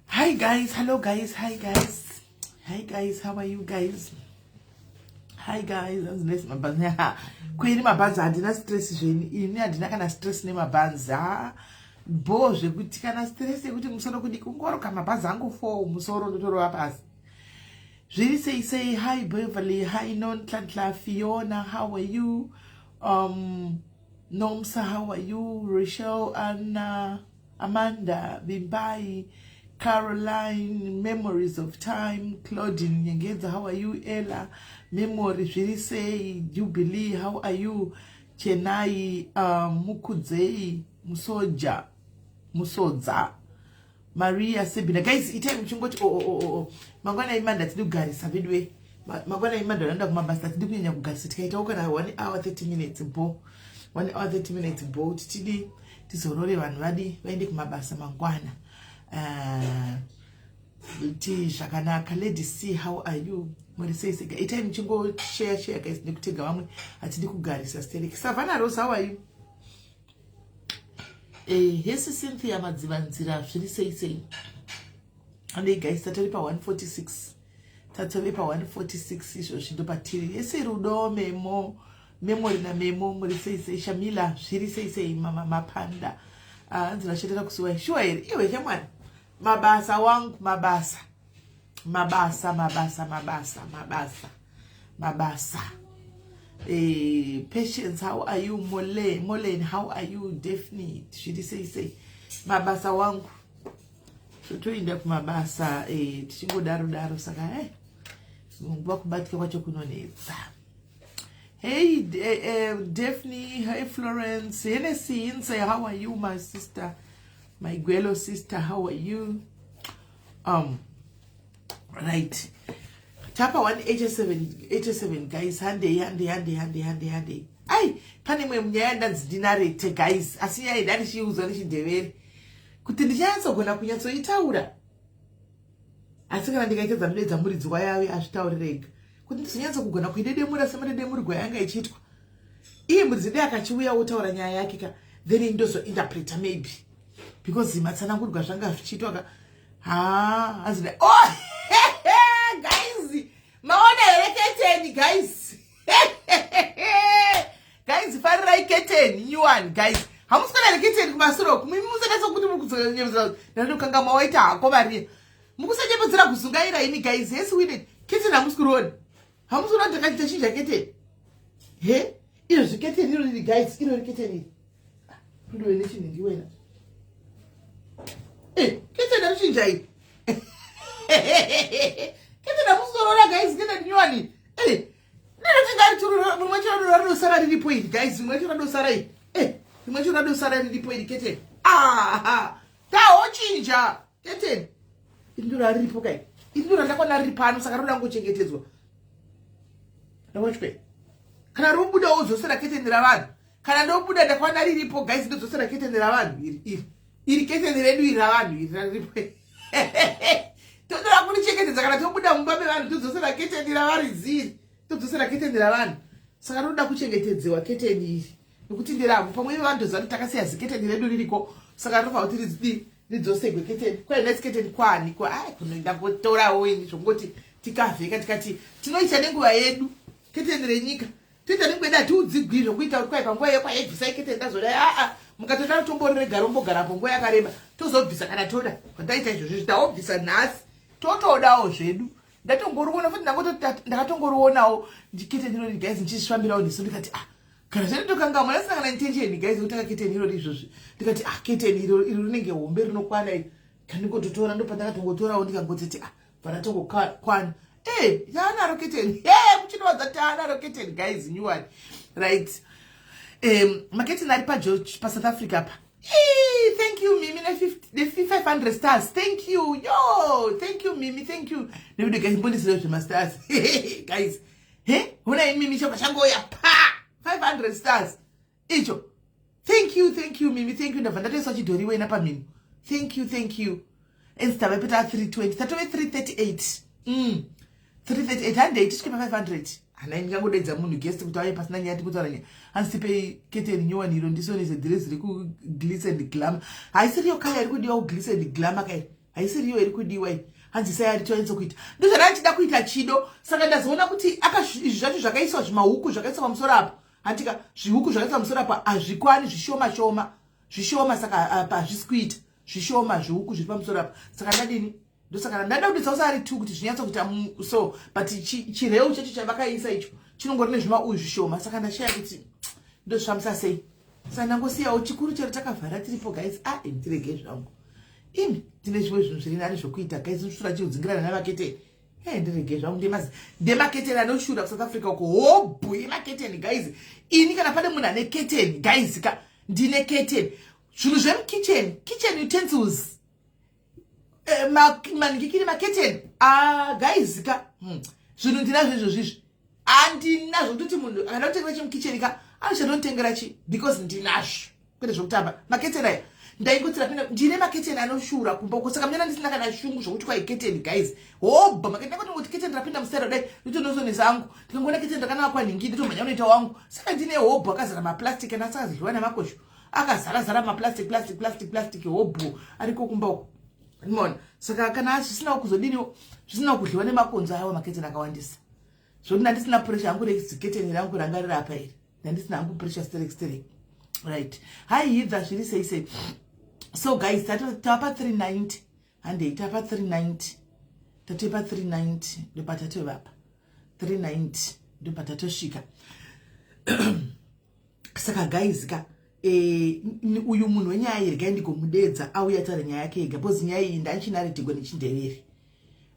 Hi guys, hello guys, hi guys. Hi guys, how are you guys? Hi guys, hanzi nice mabhanzi. Kwini mabhanzi handina stress zvenyu. Ini handina kana stress nemabhanzi. Ha. Bho zvekuti kana stress yekuti musoro kudi kungoroka mabhanzi angu 4 musoro ndotorova pasi. Zviri sei sei, hi Beverly, hi Nonhlanhla, Fiona, how are you? Nomsa, how are you? Rachel, Anna, Amanda, Bimbai, Caroline, Memories of Time, Claudine Nyengedza, how are you? Ella, Memory, zviri sei, Jubilee, how are you? Chenai, Mukudzei, Musoja, Musodza, Maria Sebina. Guys, itai muchingoti oh oh oh oh. Mangwana imanda tidi kugarisa veduwe. Mangwana imanda vanoenda kumabasa tidi kunyanya kugarisa tikaitawo kana 1 hour 30 minutes bo. 1 hour 30 minutes bo titidi tizorore vanhu vadi vaende kumabasa mangwana. Ti zvakanaka. Lady C, how are you? Muri sei sega? Itai muchingo share share guys nekutega vamwe hatidi kugarisa stereki. Savannah Rose, how are you? Hesi Cynthia Madzivanzira, zviri sei sei? Andei guys, tatori pa 146. Tatove pa 146 izvozvi ndopatiri. Hesi Rudo, Memo, Memory na Memo, muri sei sei? Shamila, zviri sei sei? Mama Mapanda. Hanzi vashetera kusuwa. Sure here? Iwe shamwari. Mabasa wangu, mabasa. Mabasa, mabasa, mabasa, mabasa. Mabasa. Patience, how are you? Mole, Molen, how are you? Daphne, zviri sei sei? Mabasa wangu. Totoenda kumabasa tichingodaro daro saka nguva kubatika kwacho kunonetsa. Hey Daphne, hey Florence, Hennessy, Inse, how are you my sister? My Gwelo sister, how are you? Right. Tapa 187 87 guys, handei handei handei handei handei handei. Ai, pane imwe nyaya ndanzi ndinarete guys, asi nyaya iyi ndichiiudzwa nechindevere kuti ndichanyatsogona kunyatsoitaura. Asi kana ndikaita dzandoedza muridzi wayawe azvitauri rega kuti ndizonyatsokugona kuidedemura semadedemurigwa yanga ichiitwa. Iye muridzi dai akachiuya wotaura nyaya yake ka, then ndozointerpreta maybe because matsanangurwa zvanga zvichiitwa ka. Ha, hanzi oh guys, maona here keteni guys? Guys, farirai keteni new one guys. Hamusi kuona here keteni kumasure uku? Mimi musanatsa kuti muri kudzonyepedzera ndandokanga mawaita hako Maria. Mukusanyepedzera kuzungaira imi guys. Yes we did. Keteni hamusi kuona. Hamusi kuona ndakaita chinja keteni. He? Iro zviketeni iro riri guys, iro riketeni iri. Ndiwe nechinhingi wena. Keteni arichinja iri. Keteni hamusi kuona guys, keteni new one. Rimwe chero radosara riripo iri guys, rimwe chero radosara iri. Rimwe chero radosara riripo iri keteni. Ah, tahochinja keteni. Iri ndiro riripo kai. Iri ndiro randakwana riri pano saka roda kungochengetedzwa. Ndawachwe. Kana robuda wodzosera keteni ravanhu. Kana ndobuda ndakwana riripo guys, ndodzosera keteni ravanhu iri iri. Iri keteni redu iri ravanhu iri riripo. Totora kurichengetedza kana tobuda mumba mevanhu todzosera keteni ravariziri. Todzosera keteni ravanhu. Saka roda kuchengetedzewa keteni iri. Nekuti nderavo pamwe ivo vanhu toziva kuti takasiya ziketeni redu ririko. Saka rinofanira kuti rizidi ridzoserwe keteni. Kwai next keteni kwani kwa ai kunoenda kotorawo ini zvongoti tikavheka tikati tinoita nenguva yedu keteni renyika. Toita nenguva yedu hatiudzigwi zvokuita kuti kwai panguva iyo kwai bvisai keteni ndazodai. Aa mukatoda tomborega rombogarapo nguva yakareba tozobvisa kana toda. Pandaita izvozvo taobvisa nhasi totodawo zvedu. Ndatongoriona futi ndakatongorionawo keteni irori guys ndichizvifambirawo nesu ndikati ah kana zvandokangamwa ndasina kana intention guys kutanga keteni irori izvozvi ndikati ah keteni iro iri rinenge hombe rinokwana iri kandingototora ndopandakatongotorawo ndikangotiti ah panatongokwana taanaro keteni muchinowadza taanaro keteni guys new one right. Maketeni ari paGeorge paSouth Africa pa. Thank you Mimi ne 500 stars. Thank you. Yo, thank you Mimi, thank you. Nekuti guys mbondisira zvema stars. Guys. He? Hona Mimi chapa changoya pa. 500 stars icho. Thank you, thank you Mimi, thank you. Ndabva ndatoiswa chidhori wena pamhino. Thank you, thank you. And tave peta 320, tatove 338. 338, handei tisvike pa500. Hana, ndingangodedza munhu guest kuti auye pasina nyaya, tikutaura nyaya. Hanzi tipei keteni nyowani iro, ndisonese dhirezi rekuGlitz and Glamour. Haisiriyo kaya iri kudiwa kuGlitz and Glamour kai, haisiriyo iri kudiwa iyi. Hanzi sai ari toenzo kuita, ndozvandanga ndichida kuita chido. Saka ndazoona kuti izvi zvacho zvakaiswa zvimahuku zvakaiswa pamusoro apo, handika zvihuku zvakaiswa pamusoro apo hazvikwani, zvishoma shoma, zvishoma. Saka apa hazvisi kuita, zvishoma zvihuku zviri pamusoro apa. Saka ndadini? Ndosaka ndada kuti tsausa ari two kuti zvinyatso kuita so, but chireu chacho chavakaisa icho chinongori nezvimauyu zvishoma. Saka ndashaya kuti ndozvifambisa sei. Saka ndangosiyawo chikuru chero takavhara tiripo guys. A ah, imi tirege zvangu, imi tine zvimwe zvinhu zviri nani zvokuita guys. Nosvura chiudzingirana namaketeni e, ndirege zvangu. Ndemaketeni anoshura kuSouth Africa uko, hobhu yemaketeni guys. Ini kana pane munhu ane keteni guys ka, ndine keteni, zvinhu zvemukitchen, kitchen utensils, manhikikiri, maketeni. Ah, guys ka, Zvinhu ndinazvo izvozvizvi, handinazvo kutoti munhu akada kutengera chimukicheni ka, anochatonotengera chi, because ndinazvo, kwete zvokutamba. Maketeni aya ndaingotsira pinda, ndine maketeni anoshura kumba uko. Saka mina ndisina kana shungu zvokuti kwai keteni guys, hobha maketeni. Ndakoti keteni rapinda musera dai nditonosonesa angu, ndikangoona keteni rakanaka kwanhingi, nditomhanya unoita wangu. Saka ndine hobho akazara maplastic ana asakazidliwa namakosho, akazara zara maplastic, plastic, plastic, plastic, hobho ariko kumba uko, mona. Saka kana zvisina kuzodini, zvisina kudliwa nemakonzo aiwa, maketeni akawandisa zvokuti ndandisina pressure hangu reketeni rangu ranga riri apa iri, ndandisina hangu pressure sterek sterek. Right, haihidza zviri sei sei. So guys, tava pa390, handei, tava pa390, tatove pa390, ndopatatova pa 390, ndopatatosvika. Saka guys ka, uyu munhu wenyaya iyi, regai ndigomudedza auya taura nyaya yake ega, because nyaya iyi ndanchinaritigwa nechindevere,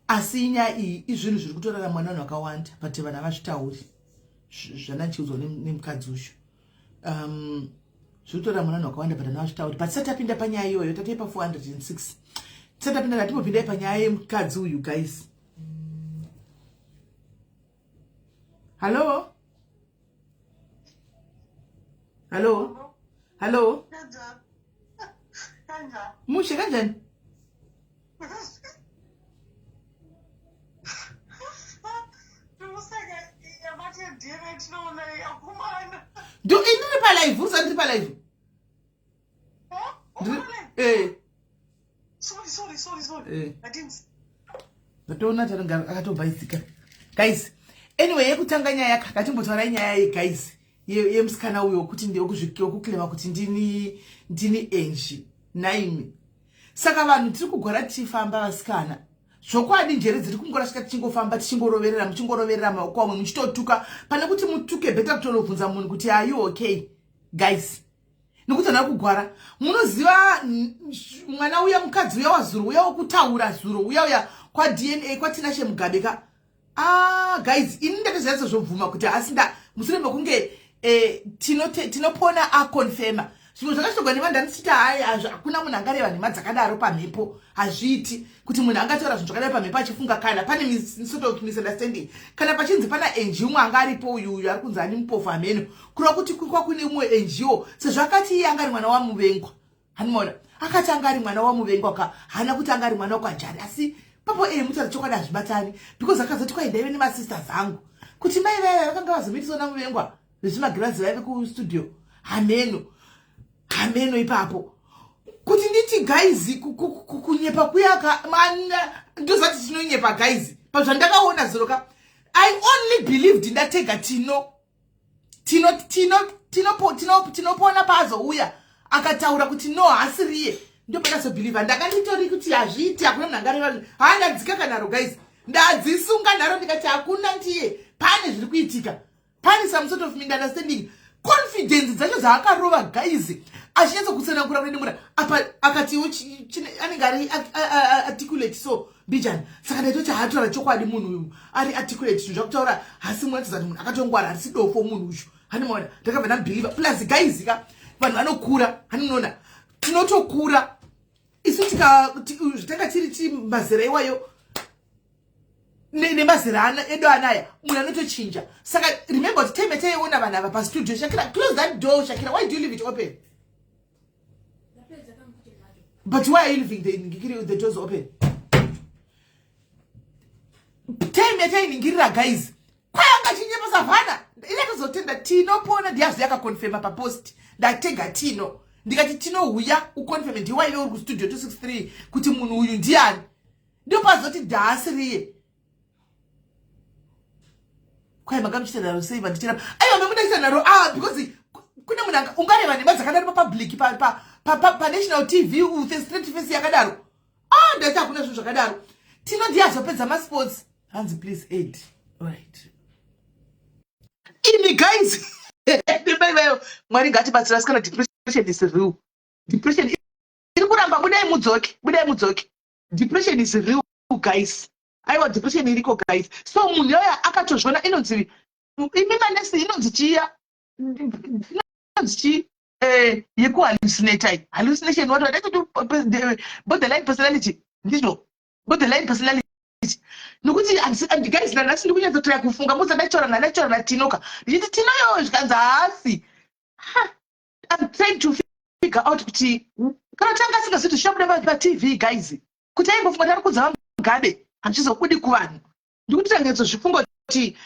asi nyaya iyi izvinhu zviri kutoraramwa nevanhu vakawanda, but vanhu havazvitauri. Zvandachiudzwa nemukadzi uyu, zviri kutoraramwa nevanhu vakawanda, but vanhu havazvitauri. But tisati tapinda panyaya iyoyo, tatoipa 406, tisati tapinda, ngatimbopindai panyaya yemukadzi uyu guys. Hallo, hallo, hallo. Kanjani? Mushe, kanjani? Ndikuseka yabati DNA tinoona yakumana. Ndo ndiri palive, usa ndiri palive. Eh. Sorry, sorry, sorry, sorry. I didn't. Ndatoona taringa akatobhaizika guys. Anyway, yekutanga nyaya, ngatimbotaurai nyaya ye guys yemusikana uyo wekuti ndewekuclaima kuti ndini Angie naimi. Saka vanhu tiri kugwara tichifamba, vasikana, zvokwadi njere dziri kungorasvika, tichingofamba tichingoroverera, muchingoroverera maoko amwe muchitotuka. Pane kuti mutuke, better kutonobvunza munhu kuti, "Are you okay, guys?" Nekuti hana kugwara. Munoziva mwana uya, mukadzi uya wazuro uya wokutaura zuro uya uya kwaDNA kwaTinashe Mugabe ka. Ah guys, ini ndatoziva zvobvuma kuti asi mushure mekunge tinopona aconfirma zvimwe zvakashogwa nevanhu, ndandichiti hai, hakuna munhu angareva nhema dzakadaro pamhepo. Hazviiti kuti munhu angataura zvinhu zvakadaro pamhepo achifunga kana pane sort of misunderstanding, kana pachinzi pana Angie umwe anga aripo, uyu uyu ari kunzi ani mupofu hameno, kureva kuti kwa kune umwe Angiewo, sezvo akati iye anga ari mwana wamuvengwa. Hanimaona akati anga ari mwana wamuvengwa ka, haana kuti anga ari mwana wekwaJari. Asi papo mutaura chokwadi hazvibatani, because akazoti kwai ndaive nemasisters angu, kuti mai vaiva vakanga vazomitiswa namuvengwa vezvimagirazi vaive kustudio, hameno, hameno ipapo. Kuti nditi guys, kunyepa kuyaka, ndozati tinonyepa guys. Pazvandakaona zuro ka, I only believed ndatega tino tino tino tinopona tino, paazouya akataura kuti no, haasiriye, ndopandazobelieva. Ndakanditori kuti hazviiti, hakuna munhu angareva. Ha, ndadzika kanharo guys, ndadzisunga nharo, ndikati hakuna ndiye, pane zviri kuitika, pane some sort of misunderstanding. Confidence dzacho dzaakarova guys, achinyatso kutsanangura apa akatiwo anenge ari articulate so mbijani. Saka ndaitoti haataura chokwadi munhu uyu, ari articulate, zvinhu zvakutaura hasi muratidza kuti munhu akatongwara, harisi dofo munhu uyu. Hanimaona, ndakabva ndamubelieva. Plus guys ka, vanhu vanokura, haninoona tinotokura isu, zvitanga tiri mazera iwayo. Nemazera edu anaya, munhu anotochinja. Saka remember kuti time taiona vanhu ava pastudio. Shakira, close that door. Shakira, why do you leave it open? But why are you leaving the doors open? Time yatainingirira, guys, kwayanga chinyepa Savhana. Inatozotenda Tinopona ndiyazo yakaconfirma papost. Ndatega Tino, ndikati, "Tino, uya uconfirme, ndiwaive uri kustudio 263 kuti munhu uyu ndiani." Ndopazoti dhaasiriye. Kwai manga muchiita nharo sei? Vandichira, aiwa, memudaita nharo. Ah, because kune munhu ungareva nhema dzakadaro papublic, panational TV, with a straight face yakadaro. Ah, ndaiti hakuna zvinhu zvakadaro. Tino ndiye azopedza masports. Hanzi, "Please add." Alright, imi guys, Mwari ngatibatsira sikana. Depression is real. Depression iri kuramba. Budai mudzoke, budai mudzoke. Depression is real, guys. Aiwa, depression iriko, guys. So munhu yoya akatozviona. Inonzi, imi manesi, inonzi chiya, inonzi chii yekuhallucinata? Hallucination, what? Borderline personality, ndizvo, borderline personality. Nokuti guys, nanhasi ndiri kunyatsotraya kufunga musa ndachitaura nandachitaura naTinoka, ndichiti Tinoyo, zvikanzi haasi. I'm trying to figure out kuti kana tanga asingaziti zvichabuda paTV, guys, kuti aimbofunga tari kudza VaMugabe, hazvizobudi kuvanhu. Ndikuti tanyatsozvifunga kuti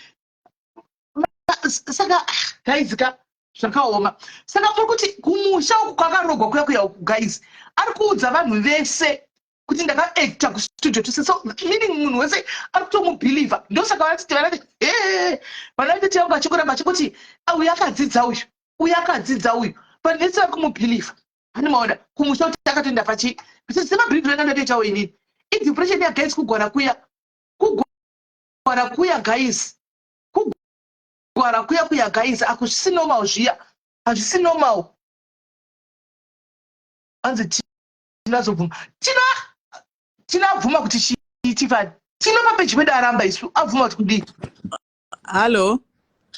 saka, guys ka, zvakaoma. Saka muri kuti kumusha uku kwakarogwa kuya kuya uku, guys, ari kuudza vanhu vese kuti ndakaacta kustudio tose. So meaning munhu wese ari kutomubhilivha. Ndosaka vanatiti vanati e vanatiti vangu vachingoramba achingoti, "Uyu akadzidza uyu, uyu akadzidza uyu." Vanhu vese vari kumubhilivha. Hani maona kumusha kuti akatoenda pachi semabhilivhiro anga ndatoitawo inini. Idepression ya, guys. Kugwara kuya, kugwara kuya, guys, kugwara kuya kuya, guys, akuzvisi normal zviya, hazvisi normal. Anzi tinazobvuma, tina tinabvuma kuti chiitifani. Tino papeji pedu aramba isu, abvuma kuti kudii? Hallo.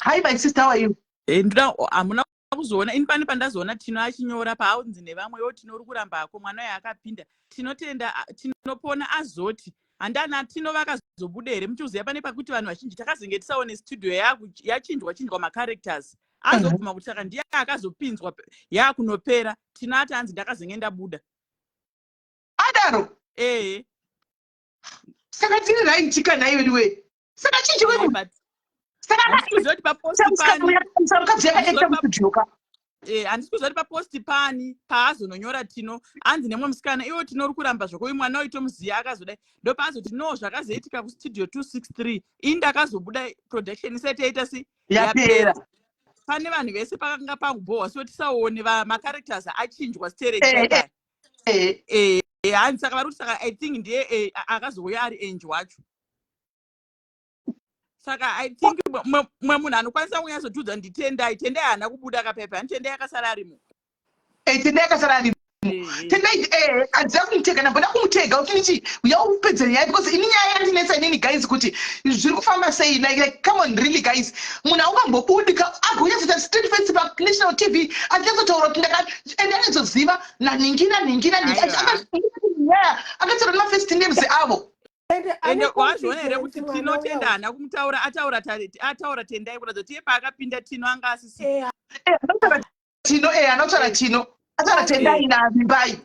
Hi, my sister, how are you? Ndoda hamuna kuzoona ini pane pandazoona Tino achinyora paaunzi nevamwe yo, "Tino uri kurambako mwana uyo akapinda." Tinotenda. Tinopona azoti handana Tino vakazobuda here? Muchiuziva pane pakuti vanhu vazhinji takazenge tisaone studio yachinjwa chinjwa macharacters. Azobvuma kuti saka ndiye akazopinzwa yakunopera. Tino ati hanzi, "Ndakazenge ndabuda." Adaro? Ehe. Saka tiri right kana iwe? Saka chinji wemunhu? Saka handisi kuziva kuti paposti pani mukadzi yakaacta mustudio ka. Handisi kuziva kuti paposti pani paazononyora Tino anzi nemwe musikana iwo, "Tino uri kuramba zvako, mwana waitomuziva akazodai." Ndopaazoti, "No, zvakazoitika kustudio 263, ini ndakazobuda production isati yaita si yapera." Pane vanhu vese pakanga pangubhohwa, so tisaone macharacters achinjwa stereki. Hanzi saka vari kuti, saka I think ndiye akazouya ari Ange wacho. Saka I think mumwe munhu anokwanisa kunyatsotiudza ndiTendai. Tendai haana kubuda kapepa ani? Tendai akasara arimo. Tendai akasara arimo. Tendai handina kumutega, ndamboda kumutega kuti nichi uya upedze nyaya, because ini nyaya yandinetsa inini, guys, kuti zviri kufamba sei. Like, come on, really, guys, munhu aungambobudi agonyatsoita straight face panational TV achinyatsotaura kuti ndaka ende anetsoziva naningi naningi naningi nyaya, akataura nemafirst names avo. Ende wazviona here kuti Tino Tenda haana kumutaura? Ataura, ataura Tendai, kuratidza kuti iye paakapinda Tino anga asisi. Anotaura Tino, anotaura Tino, ataura Tendai naVimbai.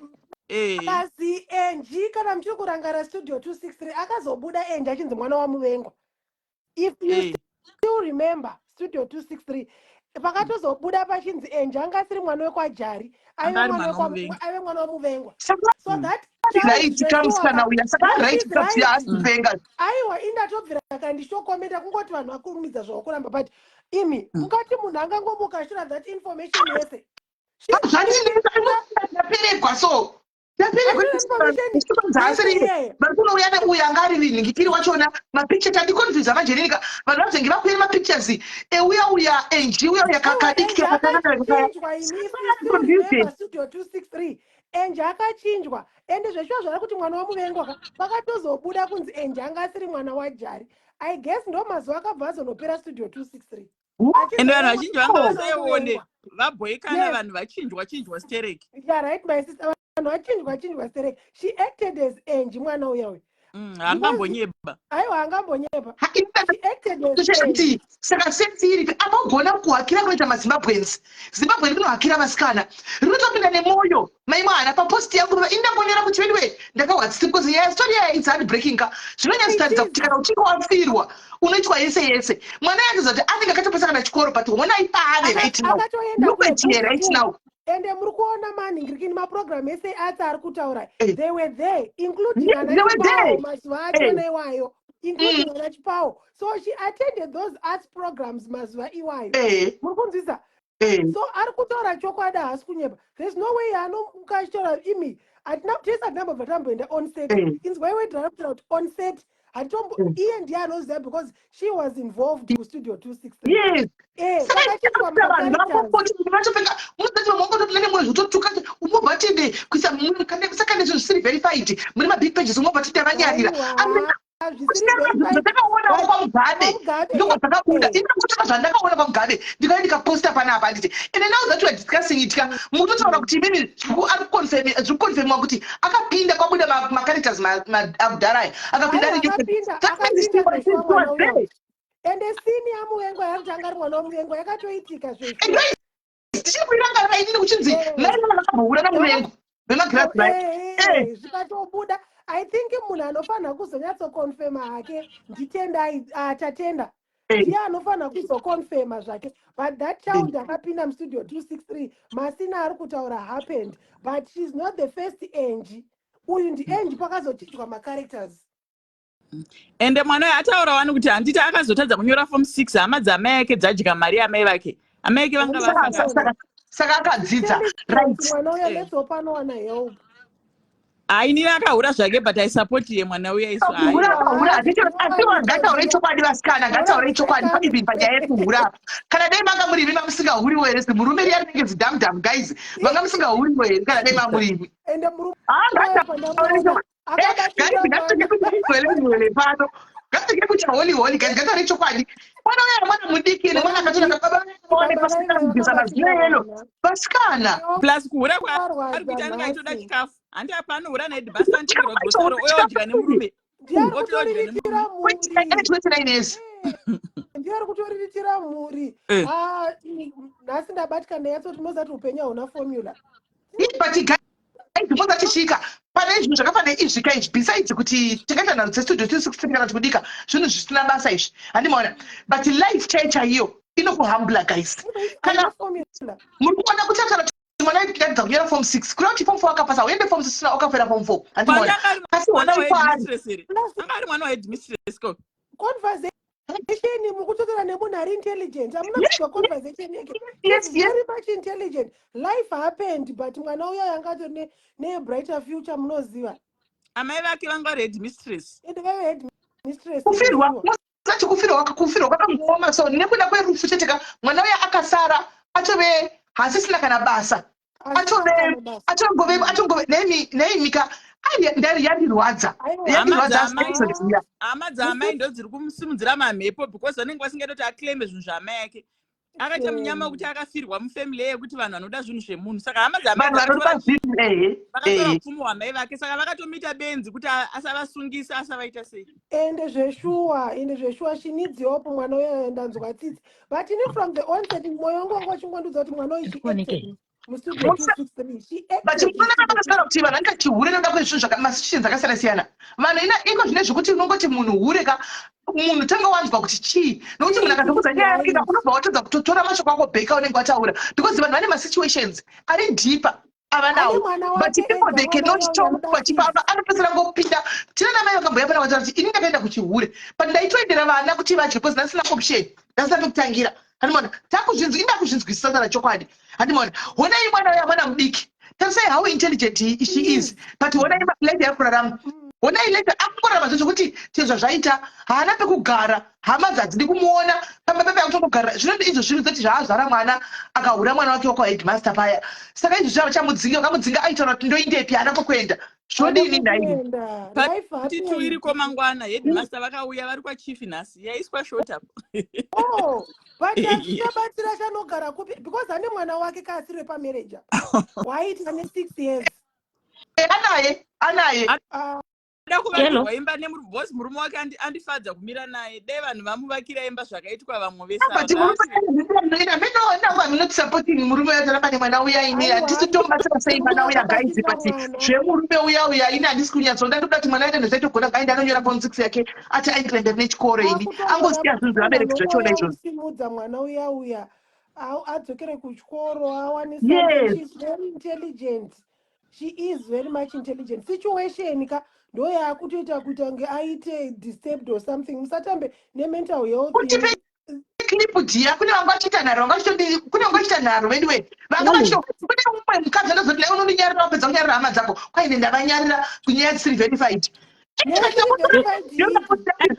Asi Angie, kana muchiri kurangara studio 263, akazobuda Angie achinzi mwana waMuvengwa, if you still remember studio 263. Pakatozobuda pachinzi Angie anga asiri mwana wekwaJari, Anga ari mwana waMuvengwa. Aive mwana waMuvengwa. So that right kamusikana uya, saka right kuti asipenga. Aiwa, indatobvira kandishokomenda kungoti vanhu vakurumidza zvavo kuramba, but imi mungati munhu angangomuka achitora that information yese? Zvandinetsa, ndaperegwa, so ndaperegwa. Vari kunouya neuyu anga ari rinhingikiri wachona, mapicture tandiconfusa manje nenika. Vanhu vazenge vakuya nemapictures euya uya Angie, uya uya kakadiki. Akachinjwa imi, if you still remember studio 263, Angie akachinjwa. Ende zveshuwa zvara kuti mwana waMuvengwa ka, pakatozobuda kunzi Angie anga asiri mwana waJari. I guess ndo mazuva akabva azonopera studio 263. Ende vanhu vazhinji vanga vasaione, vabhoikana. Vanhu vachinjwa chinjwa stereki. Yeah, right, my sister, vanhu vachinjwa chinjwa stereki. She acted as Angie, mwana uya uyu. Haangambonyeba. Aiwa, haangambonyepa. Ha, She acted as kuti saka sense iripi amogona kuhakira kunoita maZimbabweans? Zimbabwe rinohakira vasikana, rinotopinda nemwoyo. Mai mwana, papost yangu indangonyora kuti anyway ndakahwadzisa because nyaya, story yaya, it's heartbreaking ka. Zvinonyatsotaridza It is. kuti kana uchinge wafirwa unoitwa yese yese. Mwana yatoza kuti anenge akatopesa kana chikoro, but honai paave right now. Akatoenda Look at here right kugood now. Ende muri kuona manhingirikini, maprogram ese arts ari kutaura, they were there, including Yes, ana they were Chipawo there. mazuva achona iwayo, including ana Chipawo. So she attended those arts programs mazuva iwayo. Muri kunzwisa? Eh. So ari kutaura chokwadi, haasi kunyepa. There's no way anomuka achitaura imi. Hatina tese, hatina mbobva tamboenda on set. Inzwai wedhara kutaura kuti on set hatitombo. Iye ndiye anoziva because she was involved kuStudio 263. Saka Pakachiitwa vanhu macharacters. vakokoti vatopfeka, munozati vamwe vangotopinda nemwoyo zvototuka, umobva tinde kuisa saka nezvinhu zvisiri verified muri mabig pages, umobva tinde vanyarira. Aiwa, zvisiri verified. Zvatakaonawo kwaMugabe KwaMugabe, ndoko zvakabuda. Inangotora zvandakaona kwaMugabe, ndikauya ndikaposta panapa, handiti? And now that we are discussing it ka, mukutotaura kuti imimi ari kuconfirmiwa kuti akapinda, kwabuda macharacters akudhara aya, akapinda Aiwa, ari akapinda. That means Akapinda zveshuwa mwana was uyo. there. Ende scene yaMuvengwa, yakuti anga ari mwana waMuvengwa, yakatoitika zveshuwa. And tichiri kuirangarira inini kuchinzi mai vana vakambohura naMuvengo vemagirazi, right? Zvikatobuda. I think munhu anofanira kuzonyatsoconfirma hake ndiTendai, Tatenda. Ndiye anofanira kuzoconfirma zvake, but that child akapinda muStudio 263, masina ari kutaura happened, but she's not the first Angie. Uyu ndiAngie, pakazochinjwa macharacters. Ende mwana uyu ataura wani kuti handiti akazotadza kunyora form 6, hama dzamai ake dzadya mari yamai vake, amai ake vanga vafa. Saka akadzidza, right? Mwana uyo, let's hope anowana help. Hainini akahura zvake, but aisupport iye mwana uya isu. Kuhura akahura, handiti? Asiwa ngataurei chokwadi, vasikana, ngataurei chokwadi. Even panyaya yekuhura apa, kana dai manga muri imi, mamusingahuriwo here? Zimurume riya rinenge zidhamudhamu, guys, manga musingahuriwo here kana dai mamuri imi? Ende murume Ah, uyo guys, ngatike pano, ngatike kuti holy holy, guys, ngataurei chokwadi. Mwana uya mwana mudiki, ene mwana akatonaka, baba vaone pasina kubvisa mazino yellow, vasikana. Plus kuhura kwaari kuita, anenge achitoda chikafu, handi? Apa anohura naheadmaster, anotengerwa grocery, oyodya nemurume. Ndiye ari Otodya kutoriritira mhuri. Ane 29 years. Ndiye ari kutoriritira mhuri. Ah, nhasi ndabatika, ndayatsoti munozati upenyu hauna formula. But guys, mozati pane zvinhu zvakafanira izvi ka izvi, besides kuti tingaita nharo dzeStudio 263 kana kuti kudika zvinhu zvisina basa izvi, handimaona? But life chai chaiyo inokuhumbla, guys. Kana Haina formula. Muri kuona kuti kana kuti mwana aitadza kunyora form 6, kureva kuti form 4 akapasa, uende form 6 wakafera form 4, handimaona? Anga ari Asi mwana honai kwaari. waheadmistress here? Plus Anga ari mwana waheadmistress ko? Conversation mukutotaura nemunhu ari intelligent, hamuna kuzwa conversation yake? Yes. Very much intelligent. Life happened, but mwana uyo anga atori nebrighter future, munoziva. Amai vake vanga vari headmistress. Ende vaive head mistress. Kufirwa, musati kufirwa kwakangooma. So nekuda kwerufu chete ka, mwana uya akasara atove hasisina kana basa, atongove neimika. Yandirwadza, yandirwadza episode iya. Hama dzaamai ndo dziri kumusimudzira mamhepo because vanenge vasingaiti kuti aclaime zvinhu zvaamai ake. Akaita munyama wekuti akafirwa mufamily yekuti vanhu vanoda zvinhu zvemunhu, saka hama dzaamai Vanhu vanoda zvinhu, ehe. Vakatora upfumi hwamai vake, saka vakatomuita benzi kuti asavasungisa, asavaita sei. Ende zveshuwa, ende zveshuwa, she needs help mwana uyo. Ndanzwa tsitsi, but ini from the onset mwoyo wangu wanga uchingondiudza kuti mwana uyu, she acted muStudio 263, she But acted. munoona vakasara kuti vanhu vanenge chihure noda kwezvinhu masituations akasiyana siyana. Vanhu ina iko zvine zvekuti unongoti munhu hure ka, munhu tanga wanzwa kuti chii, nokuti munhu akazokudza nyaya yake ka, unobva watadza kutotora mashoko ako back aunenge wataura, because vanhu vane masituations ari deeper avanawo. Ane mwana But wake people, ega, they mwana cannot uyo talk anoda vachifamba, anopedzisira ngopinda. Tina namai vakamboya pana vataura kuti ini ndakaenda kuchihure, but ndaitoendera vana kuti vadye because ndasina option, ndasina pekutangira, handimaona? Takuzvinzwi, inda kuzvinzwisisa sana chokwadi, handimaona? Honai mwana uya, mwana mudiki, tarisai how intelligent she is, but honai life yaari kurarama. Honai life akungorarama zvo zvekuti chero zvazvaita, haana pekugara, hama dzadzidi kumuona pamba pepe akutongogarira. Zvino izvo zvinhu zoti zvaazvara mwana akahura mwana wake wekwaheadmaster paya, saka izvo zvava chamudzinga, vakamudzinga, aitaura kuti ndoindepi, haana kwekuenda, zvodini nhaini? Kuenda. Life Part 2 happened. iriko mangwana. Headmaster vakauya vari kwachief nhasi, yaiswa short apo. Oh, but hazvichabatsira, chanogara kupi? Because ane mwana wake kaasiri wepamarriage apa, waita ne 6 years. Anaye, anaye. Ah, Anoda kuvakirwa imba because murume wake andifadza kumira naye. Dai vanhu vamuvakira imba zvakaitwa vamwe vese. But murume supporting murume uya, taramba nemwana uya. Ini handisi tomubatsira sei mwana uya, guys? But zvemurume uya uya, ini handisi kunyatsoda. Ndoda kuti mwana aende nezvaitogona, ngaende anonyora form 6 yake, ati aendere mberi nechikoro. Ini angosiya zvinhu zvevabereki zvachona izvozvo. Simudza mwana uya uya, adzokere kuchikoro, awane something. She's very intelligent, she is very much intelligent. Situation ka ndo yaakutoita kuita kunge aite disturbed or something. Musatambe nemental health. Kutipe clip dhiya. Kune vanga vachiita nharo, vanga vachitodi, kune vanga vachiita nharo anyway, vanga vachito. Kune umwe mukadzi andozoti naye, unondinyarira, wapedza kunyarira hama dzako. Kwaine ndavanyarira kunyaya dzisiri verified.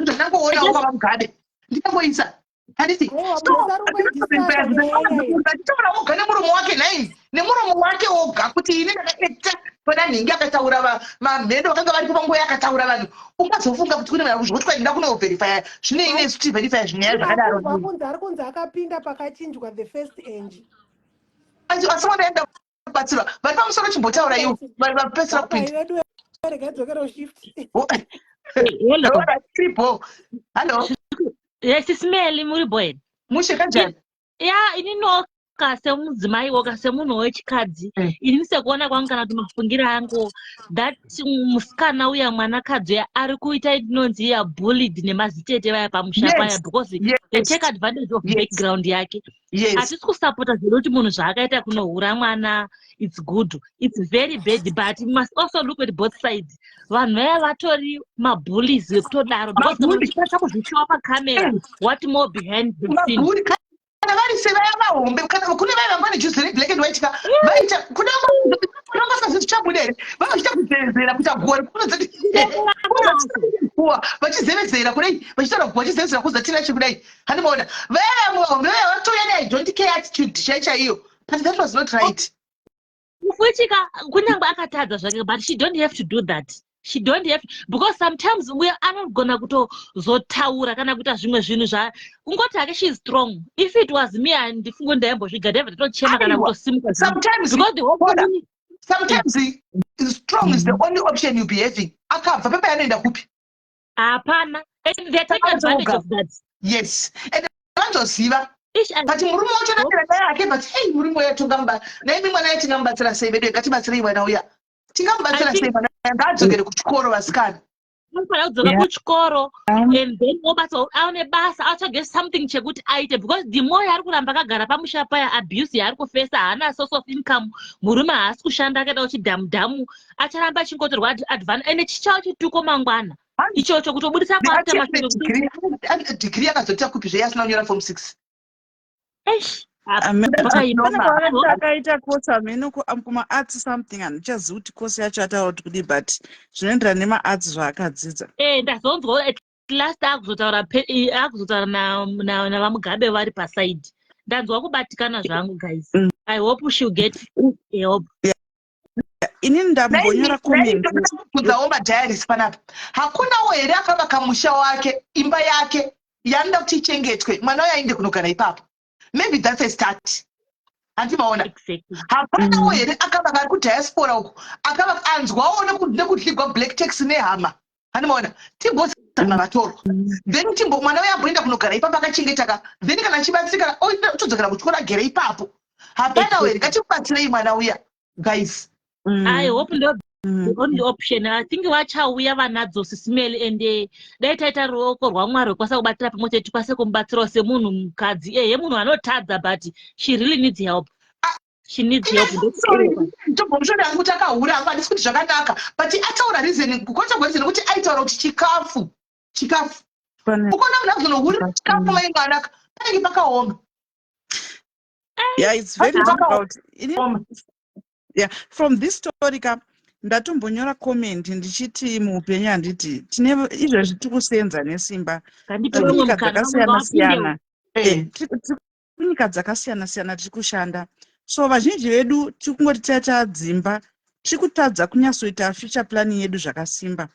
Zvandangoona kwavaMugabe, ndingangoisa, handiti? Achitaura oga nemuromo wake, nhai, nemuromo wake oga, kuti ini ndakaacta pana nhingi. Akataura mamhendo vakanga varipo panguva yakataura vanhu. Ungazofunga kuti kune vanhu zvoti kwainda kunoverifya zvinei nesu tiverifya zvinyaya zvakadaro? Kunzi ari kunzi akapinda pakachinjwa the first Angie. Asi wanaenda kubatsirwa vari pamusoro, chimbotaura iwo vapedzisira kupinda. Vedu, regai dzokero shift. Hello. Tripo, hello. Yes, Simeli, muri boy. Mushe, kanjani? Ya, ininoka semudzimai woka, semunhu wechikadzi, inini sekuona kwangu kana kuti mafungiro angu, that musikana uya, mwanakadzi uya ari kuita inonzi iya bullied nemazitete vaya pamusha paya, because they take advantage of background yake. Hatisi kusapota zvedu kuti munhu zvaakaita kunohura mwana, it's good, it's very bad, but you must also look at both sides. Vanhu vaya vatori mabullies vekutodaro, because kana Mabully. uchikwanisa kuzvishowa pacamera, what more behind the scene? Mabhuri kana vari sevaya vahombe, kana kune vaya vanga vane juzi reblack and white ka, vaita kuna vangasazi zvichabuda here, vanochita kuzevezera kuita guwa guwa, vachizevezera kudai, vachitaura guwa, vachizevezera kuza tinacho kudai. Handimaona vaya vamwe vahombe vaya vatouya ne "I don't care" attitude chai chaiyo, but that was not right. Fuchika, kunyange akatadza zvake, but she don't have to do that. She don't have, because sometimes uye anogona kutozotaura kana kuita zvimwe zvinhu zva kungoti hake she is strong. If it was me, handifungi ndaimbozviga, ndaibva ndatochema kana Aiwa. kutosimuka zvinhu. Sometimes Because the whole Hola. community Sometimes strong is the only option you be having. Akabva pepa, anoenda kupi? Hapana, and they take advantage of that. Yes, and vanotoziva. Ish, But murume wacho nakira naye hake, but hey, murume uya tungamuba naimi mwana yacho tingamubatsira sei vedu? Ngatibatsirei mwana uya. Tingamubatsira I think- sei mwana uya? Ngaadzokere kuchikoro, vasikana. Anofanira kudzoka kuchikoro and then obasa, aone basa, atsvage something chekuti aite, because the more yaari kuramba akagara pamusha paya, abuse yaari kufesa, haana source of income, murume haasi kushanda, akaita kuchidhamudhamu, acharamba achingotorwa advantage, ende chichava chituko mangwana ichocho kutobudisa kwaarita mashoko ekuti Degree yakazoita kupi zvei asina kunyora form 6? Eish, Amen. pakaipa. Pane kwaakati akaita course, hameno kuma-arts something, handichazivi kuti course yacho ataura kuti kudii, but zvinoenderana nema-arts zvaakadzidza. Ndazonzwa at last akuzotaura akuzotaura navaMugabe vari paside. Ndanzwa kubatikana zvangu, guys. I hope she'll get help. Inini ndambonyora comment. Kubvunzawo madiaries panapa, hakunawo here akavaka musha wake, imba yake yaanoda kuti ichengetwe, mwana uyo aende kunogara ipapo? Maybe that's a start, handimaona? Hapanawo here akavaka ari kudiaspora uku, akavaka, anzwawo nekudligwa black tax nehama, handimaona? Timbozama vatorwa, then timbo mwana uyo amboenda kunogara ipapo akachengetaka, then kana achibatsirikana otodzokera kuchikoro agere ipapo. Hapanawo here? Ngatimubatsirei mwana uya, guys. I hope ndo the only option. I think vachauya vanadzo, Sisimeli, and dai taita ruoko rwaMwari rwekwanisa kubatira pamwe chete, tikwanise kumubatsirawo semunhu mukadzi. Ehe, munhu anotadza, but she really needs help, she needs help. Tobvomushoni hangu kuti akahura hangu, handisi kuti zvakanaka, but ataura reason, kukotsvagwa reason nekuti aitaura kuti chikafu, chikafu. Ukaona munhu azonohurira chikafu, mai mwanaka, panenge pakaoma. Yeah, it's very Pakaoma. difficult. Yeah, from this story ka, ndatombonyora comment ndichiti muupenyu, handiti tine izvezvi tiri kusenza nesimba, Ngandipe tiri mumwe kunyika mukana, vamwe dzakasiyana ngavapindewo. siyana. Tiri kunyika dzakasiyana siyana tiri kushanda, so vazhinji vedu tiri kungoti taita dzimba, tiri kutadza kunyatsoita future planning yedu zvakasimba.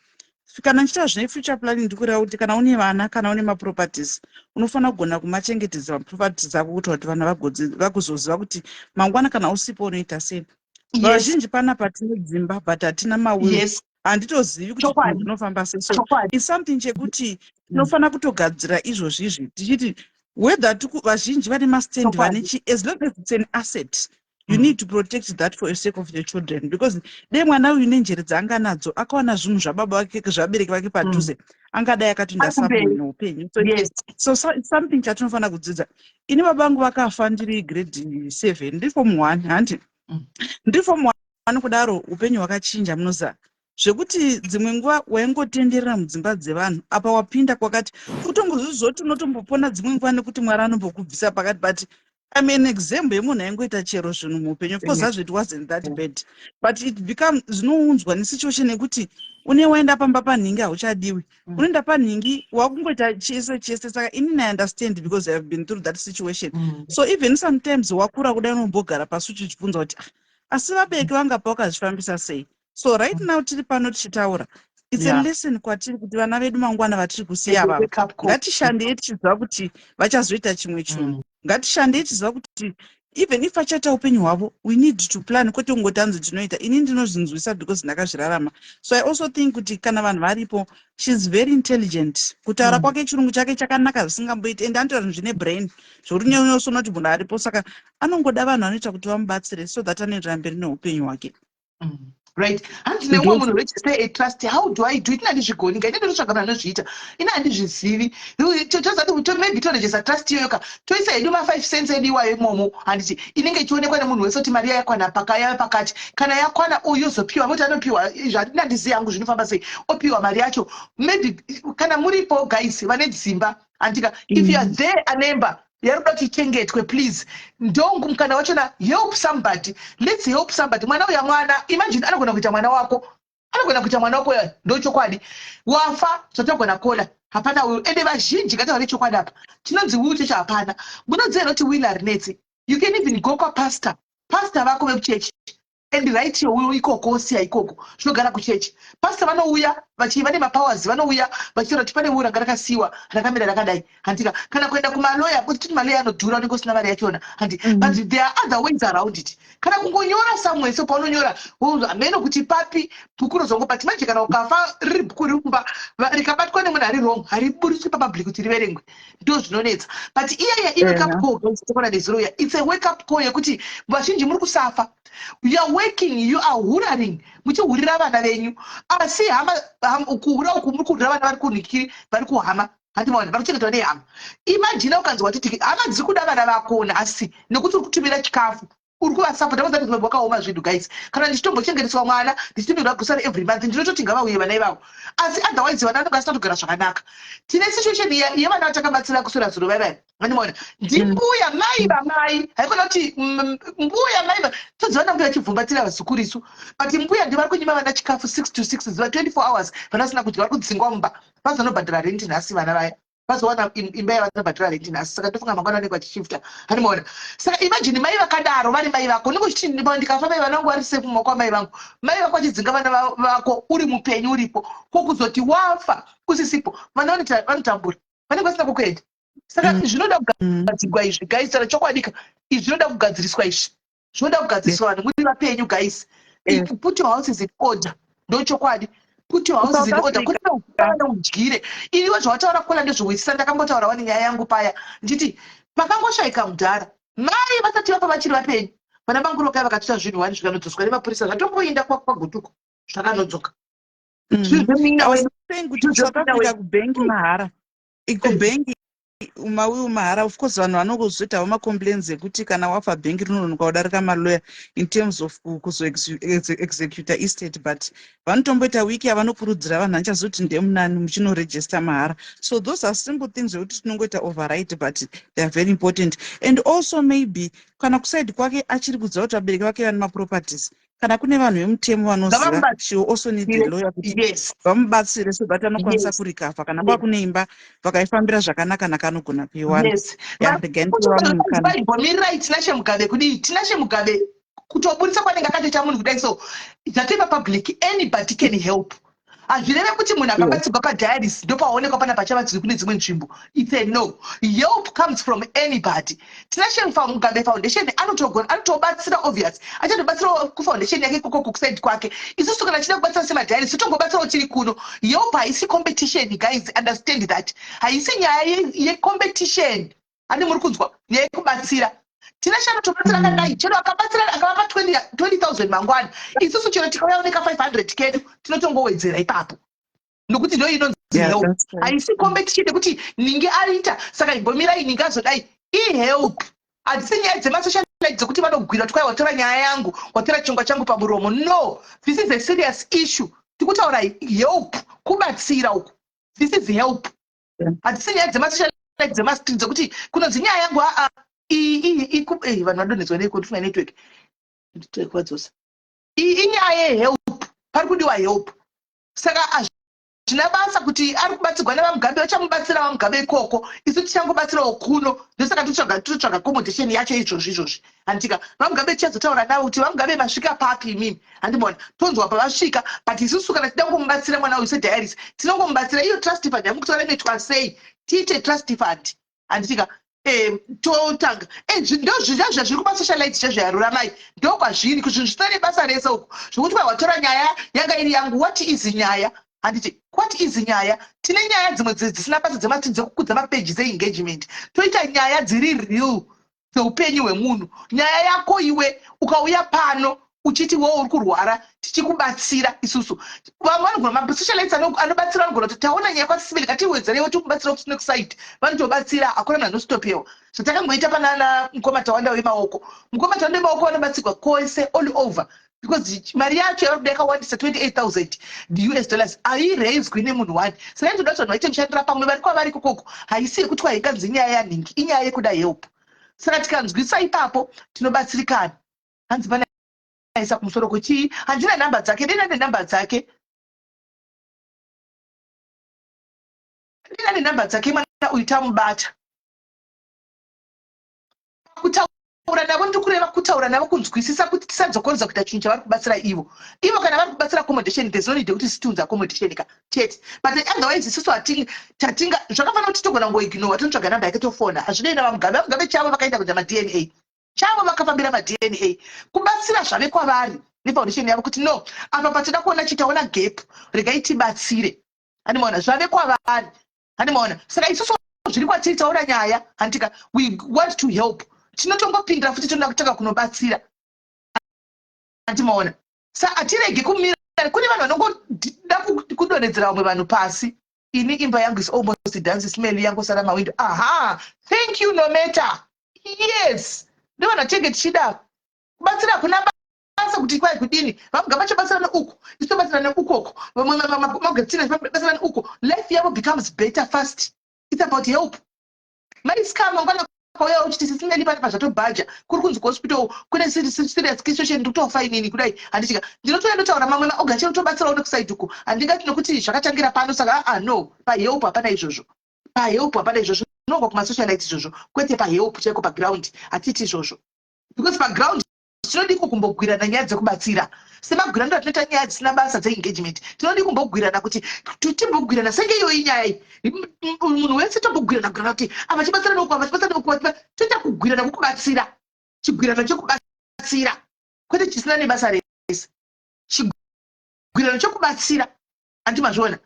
Kana ndichitaura zvine future planning, ndikureva kuti kana une vana, kana une maproperties, unofanira kugona kumachengetedza maproperties ako, kuitira kuti vana vagozoziva kuti mangwana kana usipo unoita sei. Vazhinji panapa tine dzimba, but hatina mawill. Handitozivi kuti zvinhu zvinofamba sei. So it's something chekuti tinofanira kutogadzira izvozvizvi tichiti whether vazhinji vane mastand, vane chi, as long as it's an asset, you need to protect that for the sake of your children, because dei mwana uyu nenjere dzaanga nadzo akawana zvinhu zvababa vake, zvabereki vake padhuze, angadai akati ndasabwe neupenyu. So it's something chatinofanira kudzidza. Ini baba vangu vakafa ndiri grade 7, ndiri form 1, handi ndiri form 1 kudaro. Upenyu hwakachinja, munoziva zvekuti dzimwe nguva waingotenderera mudzimba dzevanhu, apa wapinda kwakati kutongozvizoti unotombopona dzimwe nguva nekuti Mwari anombokubvisa pakati. But I'm an example yemunhu aingoita chero zvinhu muupenyu. Of course hazvo it wasn't that bad, but it become zvinounzwa nesituation yekuti une waenda pamba panhingi hauchadiwi, unoenda panhingi wakungoita chese chese. Saka inini I understand because I have been through that situation. So even sometimes wakura kudai unombogara pasi uchichibvunza kuti, "Ah, asi vabereki vangapa wakazvifambisa sei?" So right now tiri pano tichitaura, it's a lesson kwatiri kuti vana vedu mangwana vatiri kusiya vavo, ngatishandei tichiziva kuti vachazoita chimwe chinhu. Ngatishandei tichiziva kuti even if vachaita upenyu hwavo, we need to plan, kwete kungoti hanzi tinoita. Ini ndinozvinzwisa because ndakazvirarama. So I also think kuti kana vanhu varipo, she's very intelligent. Kutaura kwake, chirungu chake chakanaka zvisingamboiti, and anotaura zvinhu zvine brain zvokuti unyanyosona kuti munhu aripo. Saka anongoda vanhu vanoita kuti vamubatsire so that anoenderera mberi neupenyu hwake. Right, hanzi neumwe munhu, "Register a trust, how do I do it?" Ina handizvigoni, ngaine ndotsvaga munhu anozviita. Ina handizvizivi. Tozati maybe toregister trust iyoyo ka, toisa hedu ma5 cents edu iwayo imomo, handiti inenge ichionekwa nemunhu wese kuti mari yakwana pakaya pakati. Kana yakwana, uyu ozopiwa, moti anopiwa. Zvandina handizivi hangu zvinofamba sei, opiwa mari yacho. Maybe kana muripo guys vane dzimba, handika, if you are there, anemba yaruda kuti ichengetwe, please, ndongu mukana wachona, help somebody, let's help somebody. Mwana uya, mwana, imagine, anogona kuita mwana wako, anogona kuita mwana wako. Ndochokwadi, wafa zvatogona kola, hapana will. Ende vazhinji, ngataure chokwadi apa, chinonzi will checho hapana. Munoziva noti will harinetsi. You can even go kwapastor, pastor vako vekuchechi, and write your will ikoko, osiya ikoko, zvinogara kuchechi. Pastor vanouya vane mapowers, vanouya vachitaura kuti pane will ranga rakasiyiwa rakamira rakadai, handika. Kana kuenda kumaloya, kuti titi maloya anodhura, unenge usina mari yachona, handi. But there are other ways around it. Kana kungonyora somewhere, so paunonyora hameno kuti papi bhuku rozongo. But manje kana ukafa riri bhuku riri kumba, rikabatwa nemunhu ari wrong, hariburitswi papublic kuti riverengwe. Ndo zvinonetsa. But iyaya iwake up call, guys, tokona nezuro iya, it's a wake up call yekuti vazhinji muri kusafa. You are working, you are huraring, muchihurira vana venyu, asi hama, kuhura uku muri kuhurira vana vari kunhikiri, vari kuhama, handi maona, vari kuchengetwa nehama. Imagine ukanzwa kuti hama dziri kuda vana vako nhasi nekuti uri kutumira chikafu, uri kuvasapota. Vanzati Zimbabwe wakaoma zvinhu, guys. Kana ndichitombochengeteswa mwana, ndichitumirwa grocery every month, ndinototi ngavauye vana ivavo, asi otherwise vana vanenge vasina kutogara zvakanaka. Tine situation yevana vatakabatsira kuswera zuro vaivai, vandimaona, ndimbuya mai vamai, haikona kuti mbuya mai toziva nambuya vachibvumbatira vazukuru isu, but mbuya ndivari kunyima vana chikafu 6 to 6 zuva, 24 hours vana vasina kudya, vari kudzingwa mumba, vazanobhadhara renti nhasi. Vana vaya vazowana imba yavanobhadhara renti nhasi, saka ndofunga mangwana vanenge vachishifta, handimaona. Saka imagine mai vakadaro vari mai vako, unenge uchiti ndikafa mai vana vangu vari safe mumaoko amai vangu. Mai vako vachidzinga vana vako uri mupenyu uripo, kokuzoti wafa usisipo, vana vanotambura, vanenge vasina kukuenda. Saka zvinoda kugadzirwa izvi, guys. Tara chokwadika, izvi zvinoda kugadziriswa, izvi zvinoda kugadziriswa. Vanhu muri vapenyu, guys. Put your houses in order, ndochokwadi. Put your houses in order kwete udyire. Iriwe zvawataura kola ndezvowisisa. Ndakambotaura wani nyaya yangu paya, nditi pakangoshayika mudhara, mai vasati vafa, vachiri vapenyu, vana vangu rokai vakatoita zvinhu wani, zvikanodzoswa nemapurisa, zvatomboinda kwagutuko, zvakanodzoka. Kuti South Africa kubhengi mahara, kubhengi mawill mahara. Of course vanhu vanozoitawo macomplains ekuti kana wafa bhengi rinononoka kudarika maloya in terms of kuzoexecuta estate, but vanotomboita wiki yavanokurudzira vanhu, handichazoti ndemunani, muchinoregista mahara. So those are simple things zvekuti tinongoita override, but they are very important. And also maybe kana kuside kwake achiri kuziva kuti vabereki vake vane maproperties, kana kune vanhu vemutemo vanoziva, she will also need a lawyer kuti vamubatsire so that anokwanisa kurecover. Kana kwa kune imba vakaifambira zvakanaka naka, anogona kuiwana. Mirirai Tinashe Mugabe kudii? Tinashe Mugabe kutoburisa kwanenge akatoita munhu kudai, so zvatoipa public, anybody can help. Hazvireve kuti munhu akabatsirwa padialysis ndopaonekwa pana pachabatsirwi kune dzimwe nzvimbo. It's a no. Help comes from anybody. Tinashe Mugabe Foundation anotogona, anotobatsira obvious. Achatobatsirawo kufoundation yake ikoko kuside kwake. Isusu kana tichida kubatsira semadialysis totongobatsirawo tiri kuno. Help haisi competition guys, understand that. Haisi nyaya yecompetition. Handi muri kunzwa nyaya yekubatsira. Tinashe anotobatsira akadai, chero akabatsira akavapa 20,000 mangwana. Isusu chero tikauya neka 500 kedu tinotongowedzera ipapo. Nokuti ndo inonzi help. Haisi competition yekuti ningi aita saka imbomirai ningi azodai. Ihelp. Hadzisi nyaya dzemasocialite dzekuti vanogwira kuti kwai watora nyaya yangu, watora chingwa changu pamuromo. No, this is a serious issue. Tikutaura help, kubatsira uku. This is help. Hadzisi nyaya dzemasocialite dzemastreet dzekuti kunonzi nyaya yangu aa iyi vanhu vadonhedzwa neiko ndifuna network. Ndikuwadzosa. Iyi inyaya yehelp, pari kudiwa help. Saka hazvina basa kuti ari kubatsirwa nevaMugabe, vachamubatsira vaMugabe ikoko, isu tichangobatsirawo kuno. Ndosaka tinotsvaga accommodation yacho izvozvi izvozvi. Handika vaMugabe tichazotaura navo kuti vaMugabe masvika papi imimi, handimona tonzwa pavasvika. But isusu kana tida kungomubatsira mwana uyu sedialysis tinongomubatsira. Iyo trust fund yamukutaura inoitwa sei? Tiite trust fund, handitika? Totanga ndo zviya zviri kumasocialite chezvayaruramai, ndo kwazviri kuzvinhu zvisina nebasa rese uku, zvokuti kwai watora nyaya yanga iri yangu. What is nyaya? Handiti what is nyaya? Tine nyaya dzimwe dzisina basa dzemati dzekukudza mapeji dzeengagement. Toita nyaya dziri real dzeupenyu hwemunhu. Nyaya yako iwe ukauya pano uchiti wewe uri kurwara, tichikubatsira isusu. Vamwe vanogona masocialites anobatsira, vanogona kuti taona nyaya kwasisibeli, ngatiwedzereiwo tikubatsira nekuside, vanotobatsira. Hakuna munhu anostopewa. Zvatakangoita panana mukoma Tawanda wemaoko, mukoma Tawanda wemaoko vanobatsirwa kwese all over because mari yacho yavari kuda yakawandisa, 28,000 US dollars, hairaiswi nemunhu one. Saka inotoda kuti vanhu vaite mushandira pamwe vari kwavari ikokoko. Haisi yekuti kwaikanzi inyaya yanhingi, inyaya yekuda help. Saka tikanzwisa ipapo tinobatsirikana. Hanzi pana aisa kumusoro kwechii? Handina nhamba dzake. Dena nenhamba dzake, dena nenhamba dzake. Mwana uyu tamubata kutaura navo, ndiri kureva kutaura navo kunzwisisa kuti tisadzokoresa kuita chinhu chavari kubatsira ivo. Ivo kana vari kubatsira accommodation, there's no need yekuti tiunze accommodation ka chete. But otherwise isusu tatinga zvakafanira kuti togona kungoignore, tonotsvaga namba yake tofona. Hazvidei navaMugabe. VaMugabe chavo vakaenda kuita maDNA, chavo vakafambira maDNA. Kubatsira zvave kwavari nefoundation yavo kuti no, apa patida kuona chitaona gap, regai tibatsire. Handimaona zvave kwavari, handimaona. Saka isusu zviri kwatiri, taona nyaya, handika? We want to help, tinotongopindira futi, tonoda kutanga kunobatsira, handimaona. Sa hatiregi kumira. Kune vanhu vanongoda kudonhedzera vamwe vanhu pasi. Ini imba yangu is almost done, smell yangosara mawindo. Aha, thank you. No matter, yes, ndo vanhu vatenge tichida kubatsira. Hakuna basa kuti kwai kudini, VaMugabe vachabatsira neuku, isu tobatsira neukoko, vamwe magatsina batsira neuko. Life yavo becomes better fast. It's about help. Maisika mangwana kauya uchiti sisimeli pane pazvatobhaja, kuri kunzi kuhospital kune serious situation, ndikutofa inini kudai, handitika? Ndinotoya ndotaura mamwe maoga chero tobatsirawo nekuside uku. Handingati nokuti zvakatangira pano saka aa no. Pahelp hapana izvozvo, pahelp hapana izvozvo. Zvinongwa kumasocialite izvozvo, kwete pahelp chaiko. Paground hatiiti izvozvo because paground tinodiko kumbogwirana nyaya dzekubatsira semagwirano atinoita nyaya dzisina basa dzeengagement. Tinodi kumbogwirana kuti timbogwirana senge iyoyi nyaya iyi, munhu wese tombogwirana gwirana kuti ava chibatsira neuku, ava chibatsira neuku, toita kugwirana kwekubatsira, chigwirano chekubatsira, kwete chisina nebasa rese, chigwirano chekubatsira, handi mazviona?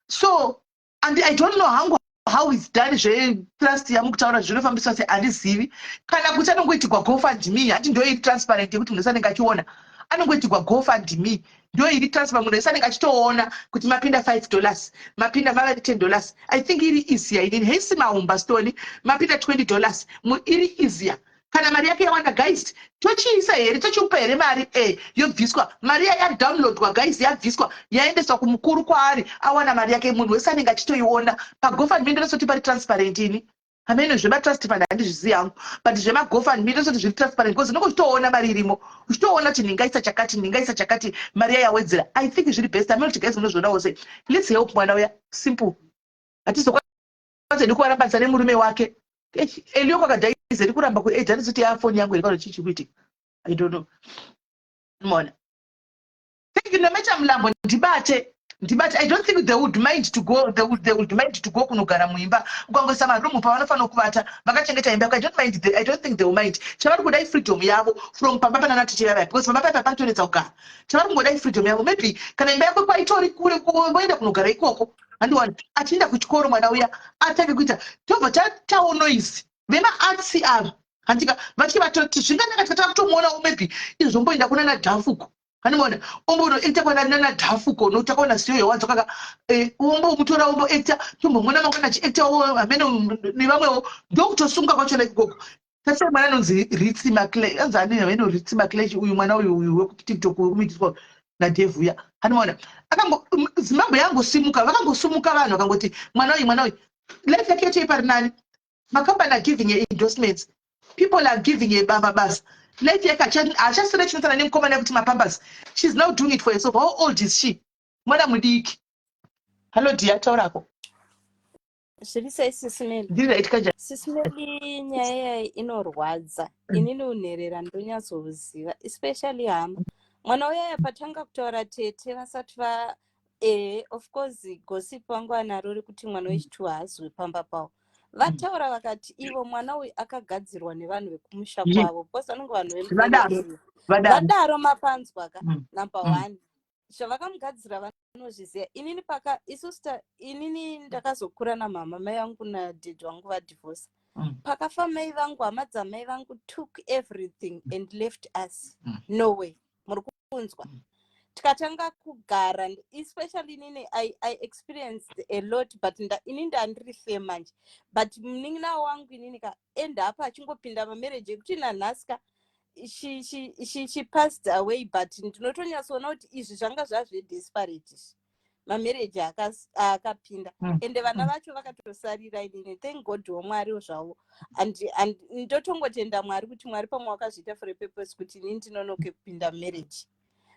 So and I don't know hangu how it's done zvetrust yamukutaura, zvinofambiswa sei handizivi. Kana kuti anongoitirwa GoFundMe, hati ndo iri transparent yekuti munhu wese anenge achiona. Anongoitirwa GoFundMe, ndo iri transparent, munhu wese anenge achitoona kuti mapinda $5, mapinda mava $10. I think iri easier inini. Heisi maumba stoni, mapinda $20, iri easier. Kana mari yake yawanda, guys, tochiisa here? Tochiupa here mari e yobviswa mari yadownloadwa, guys, yabviswa, yaendeswa kumukuru kwaari, awana mari yake, munhu wese anenge achitoiona paGoFundMe. Ndinozoti pari transparent. Ini hameno zvematrust fund handizvizivi hangu, but zvemaGoFundMe ndinozoti zviri transparent because unenge uchitoona mari irimo, uchitoona kuti ndingaisa chakati, ndingaisa chakati, mari yayawedzera. I think zviri best. Hameno kuti guys munozvionawo sei. Let's help mwana uya, simple. Hatizokwanisa hedu kuvarambanisa nemurume wake. Elio kwakadhaiza iri kuramba kuedha, handizoti yafoni yangu iri pano, chii chiri kuitika? I don't know. Mona, thank you. Nomecha Mulambo, ndibate. Ndibati, I don't think they would mind to go, they would mind to go kunogara muimba. Ukangoisa marumu pavanofanira kuvata, vakachengeta imba yako, I don't mind, I don't think they will mind. Chavari kuda freedom yavo from pamba panana tichivavaya, because pamba paipa panotonetsa kugara. Chavari kungoda freedom yavo. Maybe kana imba yako kwaitori kure, voenda kunogara ikoko. Handiwani achienda kuchikoro mwana uya, atange kuita, tobva tatawo noise vemaarts ava, handika vachivatoti zvinganaka. Tikatanga kutomuonawo, maybe izvomboenda kuna nadhafuko, handimaona ombonoacta kwana nanadhafuko, nokuti takaona siyo yawadzoka, ombomutora, omboacta, tombomona mangwana achiactawo hamene nevamwewo. Ndokutosunga kwachona ikoko. Tasai mwana anonzi Ritsi Macle, anzi ani hamene, Ritsi Maclash uyu, mwana uyu wekuTikTok wekumitiswa nadhevhuya, handimaona akango Zimbabwe yangosimuka, vakangosimuka vanhu vakangoti mwana uyu, mwana uyu life yake yacho ipari nani. Makambani are giving her endorsements, people are giving her mabasa. Life yake haachasina chinotsana nemukomana yekuti mapampers. She's now doing it for herself. How old is she? Mwana mudiki. Hallo dear, taurako. Zviri sei, Sisimeli? Ndiri right kanja. Sisimeli, nyaya yayi inorwadza. Inini unherera ndonyatsoziva, especially hama. Mwana uyaya patanga kutaura tete vasati va, of course gossip vangu anaro rekuti mwana wechitu haazwi pamba pavo. Vataura vakati ivo mwana uyu akagadzirwa nevanhu vekumusha kwavo, because vanenge vanhu Vadaro. Vadaro. Vadaro, mapanzwa ka? Number one, zvavakamugadzira vanozviziva. Inini paka isusu inini ndakazokura namama, mai vangu nadhedhi vangu vadhivhosa. Pakafa mai vangu, hama dzamai vangu took everything and left us. No way, muri kunzwa? Tikatanga kugara, especially inini I experienced a lot, but ini ndandiri fair manje, but munin'ina wangu inini ka end up achingopinda mamarriage ekuti nanhasi ka she passed away, but ndinotonyatsoona kuti izvi zvanga zvazvedesperate, izvi mamarriage akapinda. Ende vana vacho vakatosarira inini. Thank God womwari zvavo, and ndotongotenda Mwari kuti Mwari pamwe wakazviita for a purpose kuti inini ndinonoke kupinda marriage,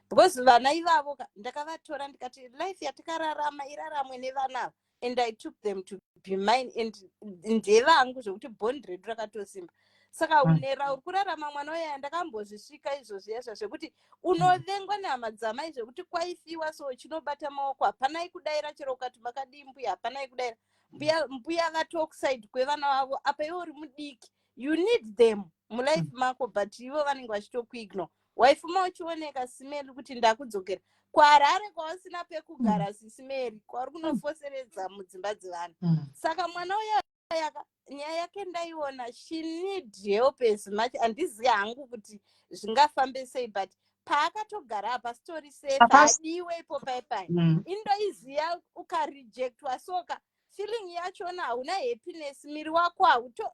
because vana ivavo ndakavatora ndikati life yatikararama iraramwe nevana ava, and I took them to be mine and ndevangu, zvekuti bond redu rakatosimba. Saka unera uri kurarama mwana uyaya, ndakambozvisvika izvozvo yazva zvekuti unovengwa nehama dzamai, zvekuti kwaifiwa so chinobata maoko, hapanai kudayira, chero ukati makadii mbuya, hapanai kudayira. Mbuya vatokuside kwevana vavo apa, iwe uri mudiki, you need them mulife mako, but ivo vanenge vachitokuignore. Waifuma uchioneka, Simeri, kuti ndakudzokera kuHarare kwausina pekugara, Sisimeri, kwauri kunofoseredza mudzimba dzevanhu. Saka mwana uya yaka nyaya yake ndaiona, she need help as much. Handizivi hangu kuti zvingafambe sei, but paakatogara apa story safe, haadiwe ipo pai indoiziya. Ukarejectwa soka feeling yachona hauna happiness, miri wako hauto,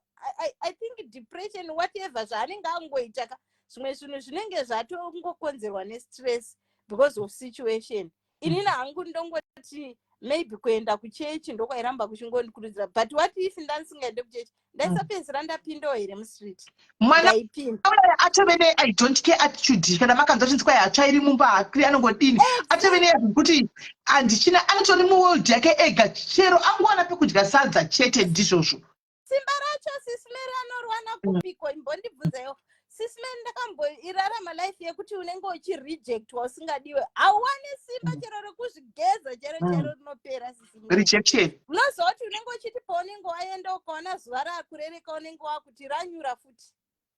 I think depression, whatever zvaanenge angoita ka, zvimwe zvinhu zvinenge zvatongokonzerwa nestress because of situation. Inini hangu ndongoti maybe kuenda kuchechi ndokwairamba kuchingondikurudzira, but what if ndandisingaende kuchechi, ndaisapedzisira ndapindawo here mustreet? Mwana Ndaipinda. Atove ne "I don't care" attitude. Kana makanzwa chinzi kwai hatsvairi mumba, hakri, anongodini, atove neyekuti handichina, anotori muworld yake ega, chero angowana pekudya sadza chete, ndizvozvo. Simba racho, Sisimeri, anorwana kupiko? Imbondibvunzaiwo, Sisimeri, ndakamboirarama life yekuti unenge uchirejectwa, usingadiwe, hauwane simba chero rekuzvigeza, chero chero rinopera, Sisimeri. Rejection. Unoziva kuti unenge uchiti paunenge waenda ukaona zuva raakurereka, unenge wakuti ranyura futi.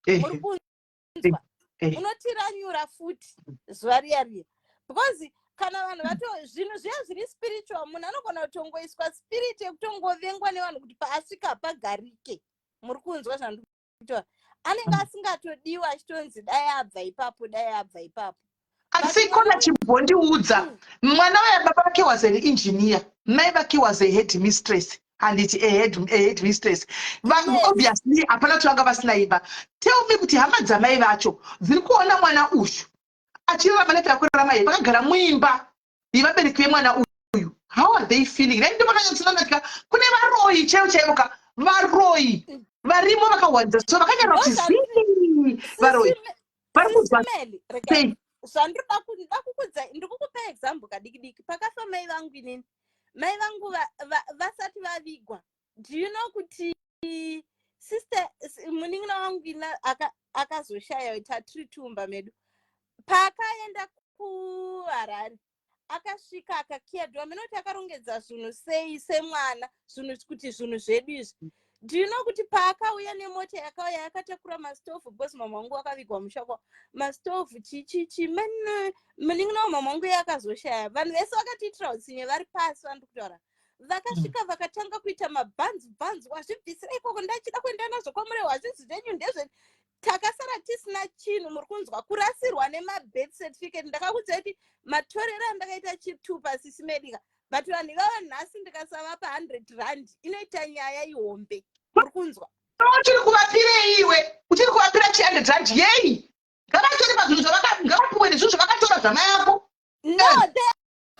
Muri kunzwa? Unoti ranyura futi zuva riya riya, because kana vanhu vato zvinhu zviya zviri spiritual, munhu anogona kutongoiswa spirit yekutongovengwa nevanhu kuti paasvika hapagarike. Muri kunzwa zvandiri kutaura? Anenge asingatodiwa, achitonzi dai abva ipapo, dai abva ipapo. Asi kona chimbondiudza, mwana uya baba vake was an engineer, mai vake was a head mistress, handiti? A head mistress. Obviously hapana kuti vanga vasina imba. Tell me kuti hama dzamai vacho dziri kuona mwana uyu achirarama life yakurarama iye, vakagara muimba yevabereki vemwana uyu, how are they feeling? Nai ndopakanyatsonatika kune varoyi chaivo chaivo ka, varoyi varimo vakawanza, so vakanyara kuti zii varoyi vari kuzwa Sisimeli, sei? Zvandiroda ndoda kukudza, ndikukupa example kadiki diki. Pakafa mai vangu, inini mai vangu vasati vavigwa, do you know kuti sister munin'ina wangu ina akazoshaya, tatiri tumba medu, paakaenda kuHarare. Akasvika akakiya door, amene kuti akarongedza zvinhu sei semwana, zvinhu kuti zvinhu zvedu izvi. Do you know kuti paakauya nemota yakauya yakatakura mastovhu, because mama wangu wakavigwa musha kwavo, mastovhu, chichichi, munin'ina wamama wangu iye akazoshaya. Vanhu vese vakatiitira utsinye vari pasi vandiri kutaura. Vakasvika vakatanga kuita mabhanzi bhanzi, "Wazvibvisira ikoko, ndachida kuenda nazvo kwaMurehwa, hazvisi zvenyu, ndezve." Takasara tisina chinhu, muri kunzwa? Kurasirwa nemabirth certificate. Ndakakudzai kuti matorero andakaita chitupa, Sisi Medica, but vanhu ivava nhasi ndikasavapa R100 inoita nyaya ihombe, muri kunzwa? Uchiri kuvapirei iwe? Uchiri kuvapira chi R100 yei? Ngavatore pazvinhu zvavaka, ngavapiwe nezvinhu zvavakatora zvama yako. No, they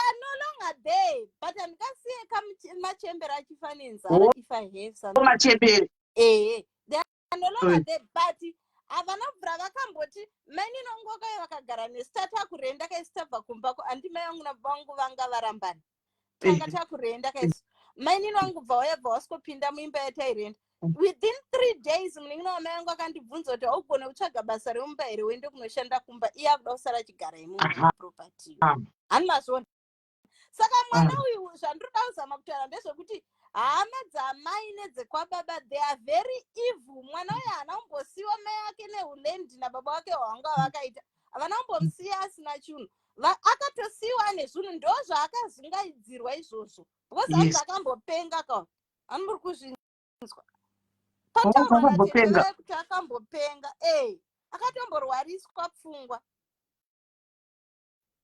are no longer there, but handingasiye kamachembere achifa nenzara. If I have something. Machembere. Ehe, they are no longer there, but havana kubvira vakamboti maininongokai vakagara nesu. Tatakurenda kaisi tabva kumba, handi mai vangu nababa vangu vanga varambana, tanga takurenda kaisu. Mainini vangu bva wayabva waswopinda muimba yatairenda. Within 3 days munin'ina wamai vangu akandibvunza kuti, "Haugone kutsvaga basa remumba here, uende kunoshanda kumba?" Iye akuda kusara achigara imomo property. Hani mazviona? Saka mwana uyu, zvandiroda kuzama kutaura ndezvekuti hama dzamai nedzekwababa, they are very evil. Mwana uyu haana kumbosiyiwa mai ake neulendi nababa wake hwanga vakaita, havana kumbomusiya asina chinhu. Akatosiyiwa ane zvinhu, ndo zvaakazungaidzirwa izvozvo, because hanzi akambopenga ka. Hani muri kuzvinzwa? Pataurwa Akambopenga. natete kuti akambopenga e, akatomborwariswa pfungwa.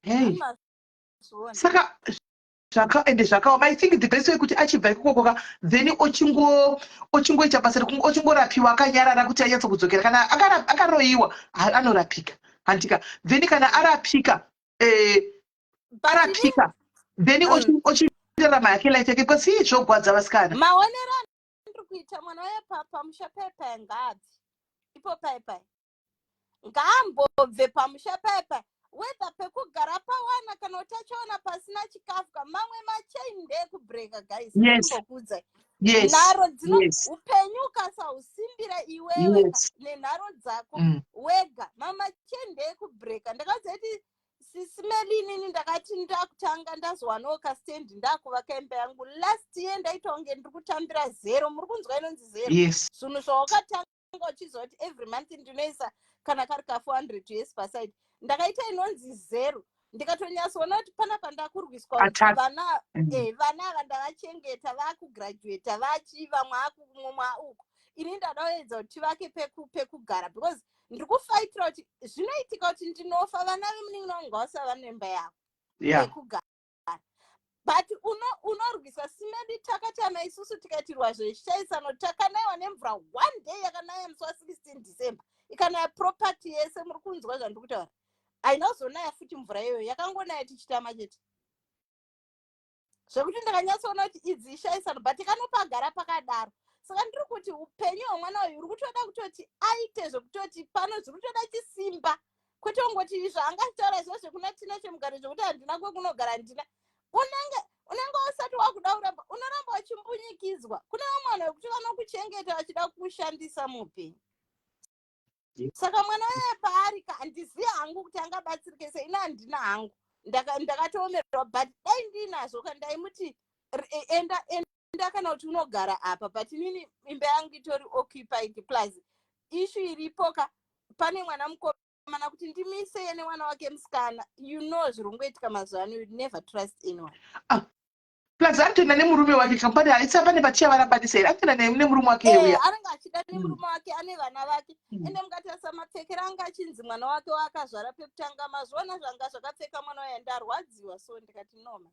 Hey. Mazviona? Saka zvaka ende zvakaoma. I think the best way kuti achibva ikokoka, then ochingoita basa ochingorapiwa akanyarara kuti anyatso kudzokera. Kana akaroyiwa, anorapika, handika? Then kana arapika, arapika, then ochirarama yake life yake, because ii zvogwadza, vasikana. Maonero andiri kuita mwana uye pamusha paipai, ngaabve ipo paipai, ngaambobve pamusha paipai, whether pekugara pawana kana kuti achaona pasina chikafu. Mamwe machain ndeekubreaka, guys. Ndimbokuudzai, nharo dzino, upenyu ukasahusimbira iwewe nenharo dzako wega, mamachain ndeekubreaka. Ndakaudza kuti Sisi Melinini, ndakati ndakutanga ndazowanawo kastendi, ndakuvaka imba yangu. Last year ndaita kunge ndiri kutambira zero. Muri kunzwa inonzi zero? Yes. Zvinhu zvawakatanga uchiziva kuti every month ndinoisa kana kari ka 400 US paside, ndakaita inonzi zero. Ndikatonyatsoona kuti panapa ndakurwiswa. Attack. Vana vana ava ndavachengeta, vakugraduata, vachi vamwe akumumwe uku, ini ndada kuedza kuti tivake pekugara, because ndiri kufaitira kuti zvinoitika kuti ndinofa, vana vemunin'ina wangu ngavasava nemba yavo pekugara. But unorwisa simedi. Takatama isusu tikaitirwa zveshaisano, takanayiwa nemvura one day, yakanaya musi wa16 December, ikanaya property yese. Muri kunzwa zvandiri kutaura? Haina kuzonaya futi mvura iyoyo, yakangonaya tichitama chete, zvekuti ndakanyatsoona kuti idzi ishaisano, but ikanopagara pakadaro. Saka ndiri kuti upenyu hwemwana uyu uri kutoda kutoti aite zvekutoti pano zviri kutoda chisimba, kwete kungoti izvo angachitaura izvo zvekuna Tina Chemugare zvekuti handina kwekunogara, handina. Unenge usati wakuda kuramba, unoramba uchimbunyikidzwa. Kune vamwe vanhu vekuti vanokuchengeta vachida kukushandisa muupenyu. Saka mwana uye paari ka, handizivi hangu kuti angabatsirike sei. Ina handina hangu, ndakatoomerwa, but dai ndiinazvo ka, ndaimuti enda, enda, kana kuti unogara apa. But inini imba yangu itori occupied, plus issue iripo ka, pane mwana mukomana kuti ndimise nemwana wake musikana. You know zviri kungoitika mazuva ano, you never trust anyone. Plus anotoenda nemurume wake kampani haisa pane patichavarambanisa here? Anotoenda nemurume wake uya. Anenge achida nemurume wake, ane vana vake. Ende mukatarisa mapfekero anga achinzi mwana wake waakazvara pekutanga, mazviona zvanga zvakapfeka mwana waye. Ndarwadziwa, so ndikati noma.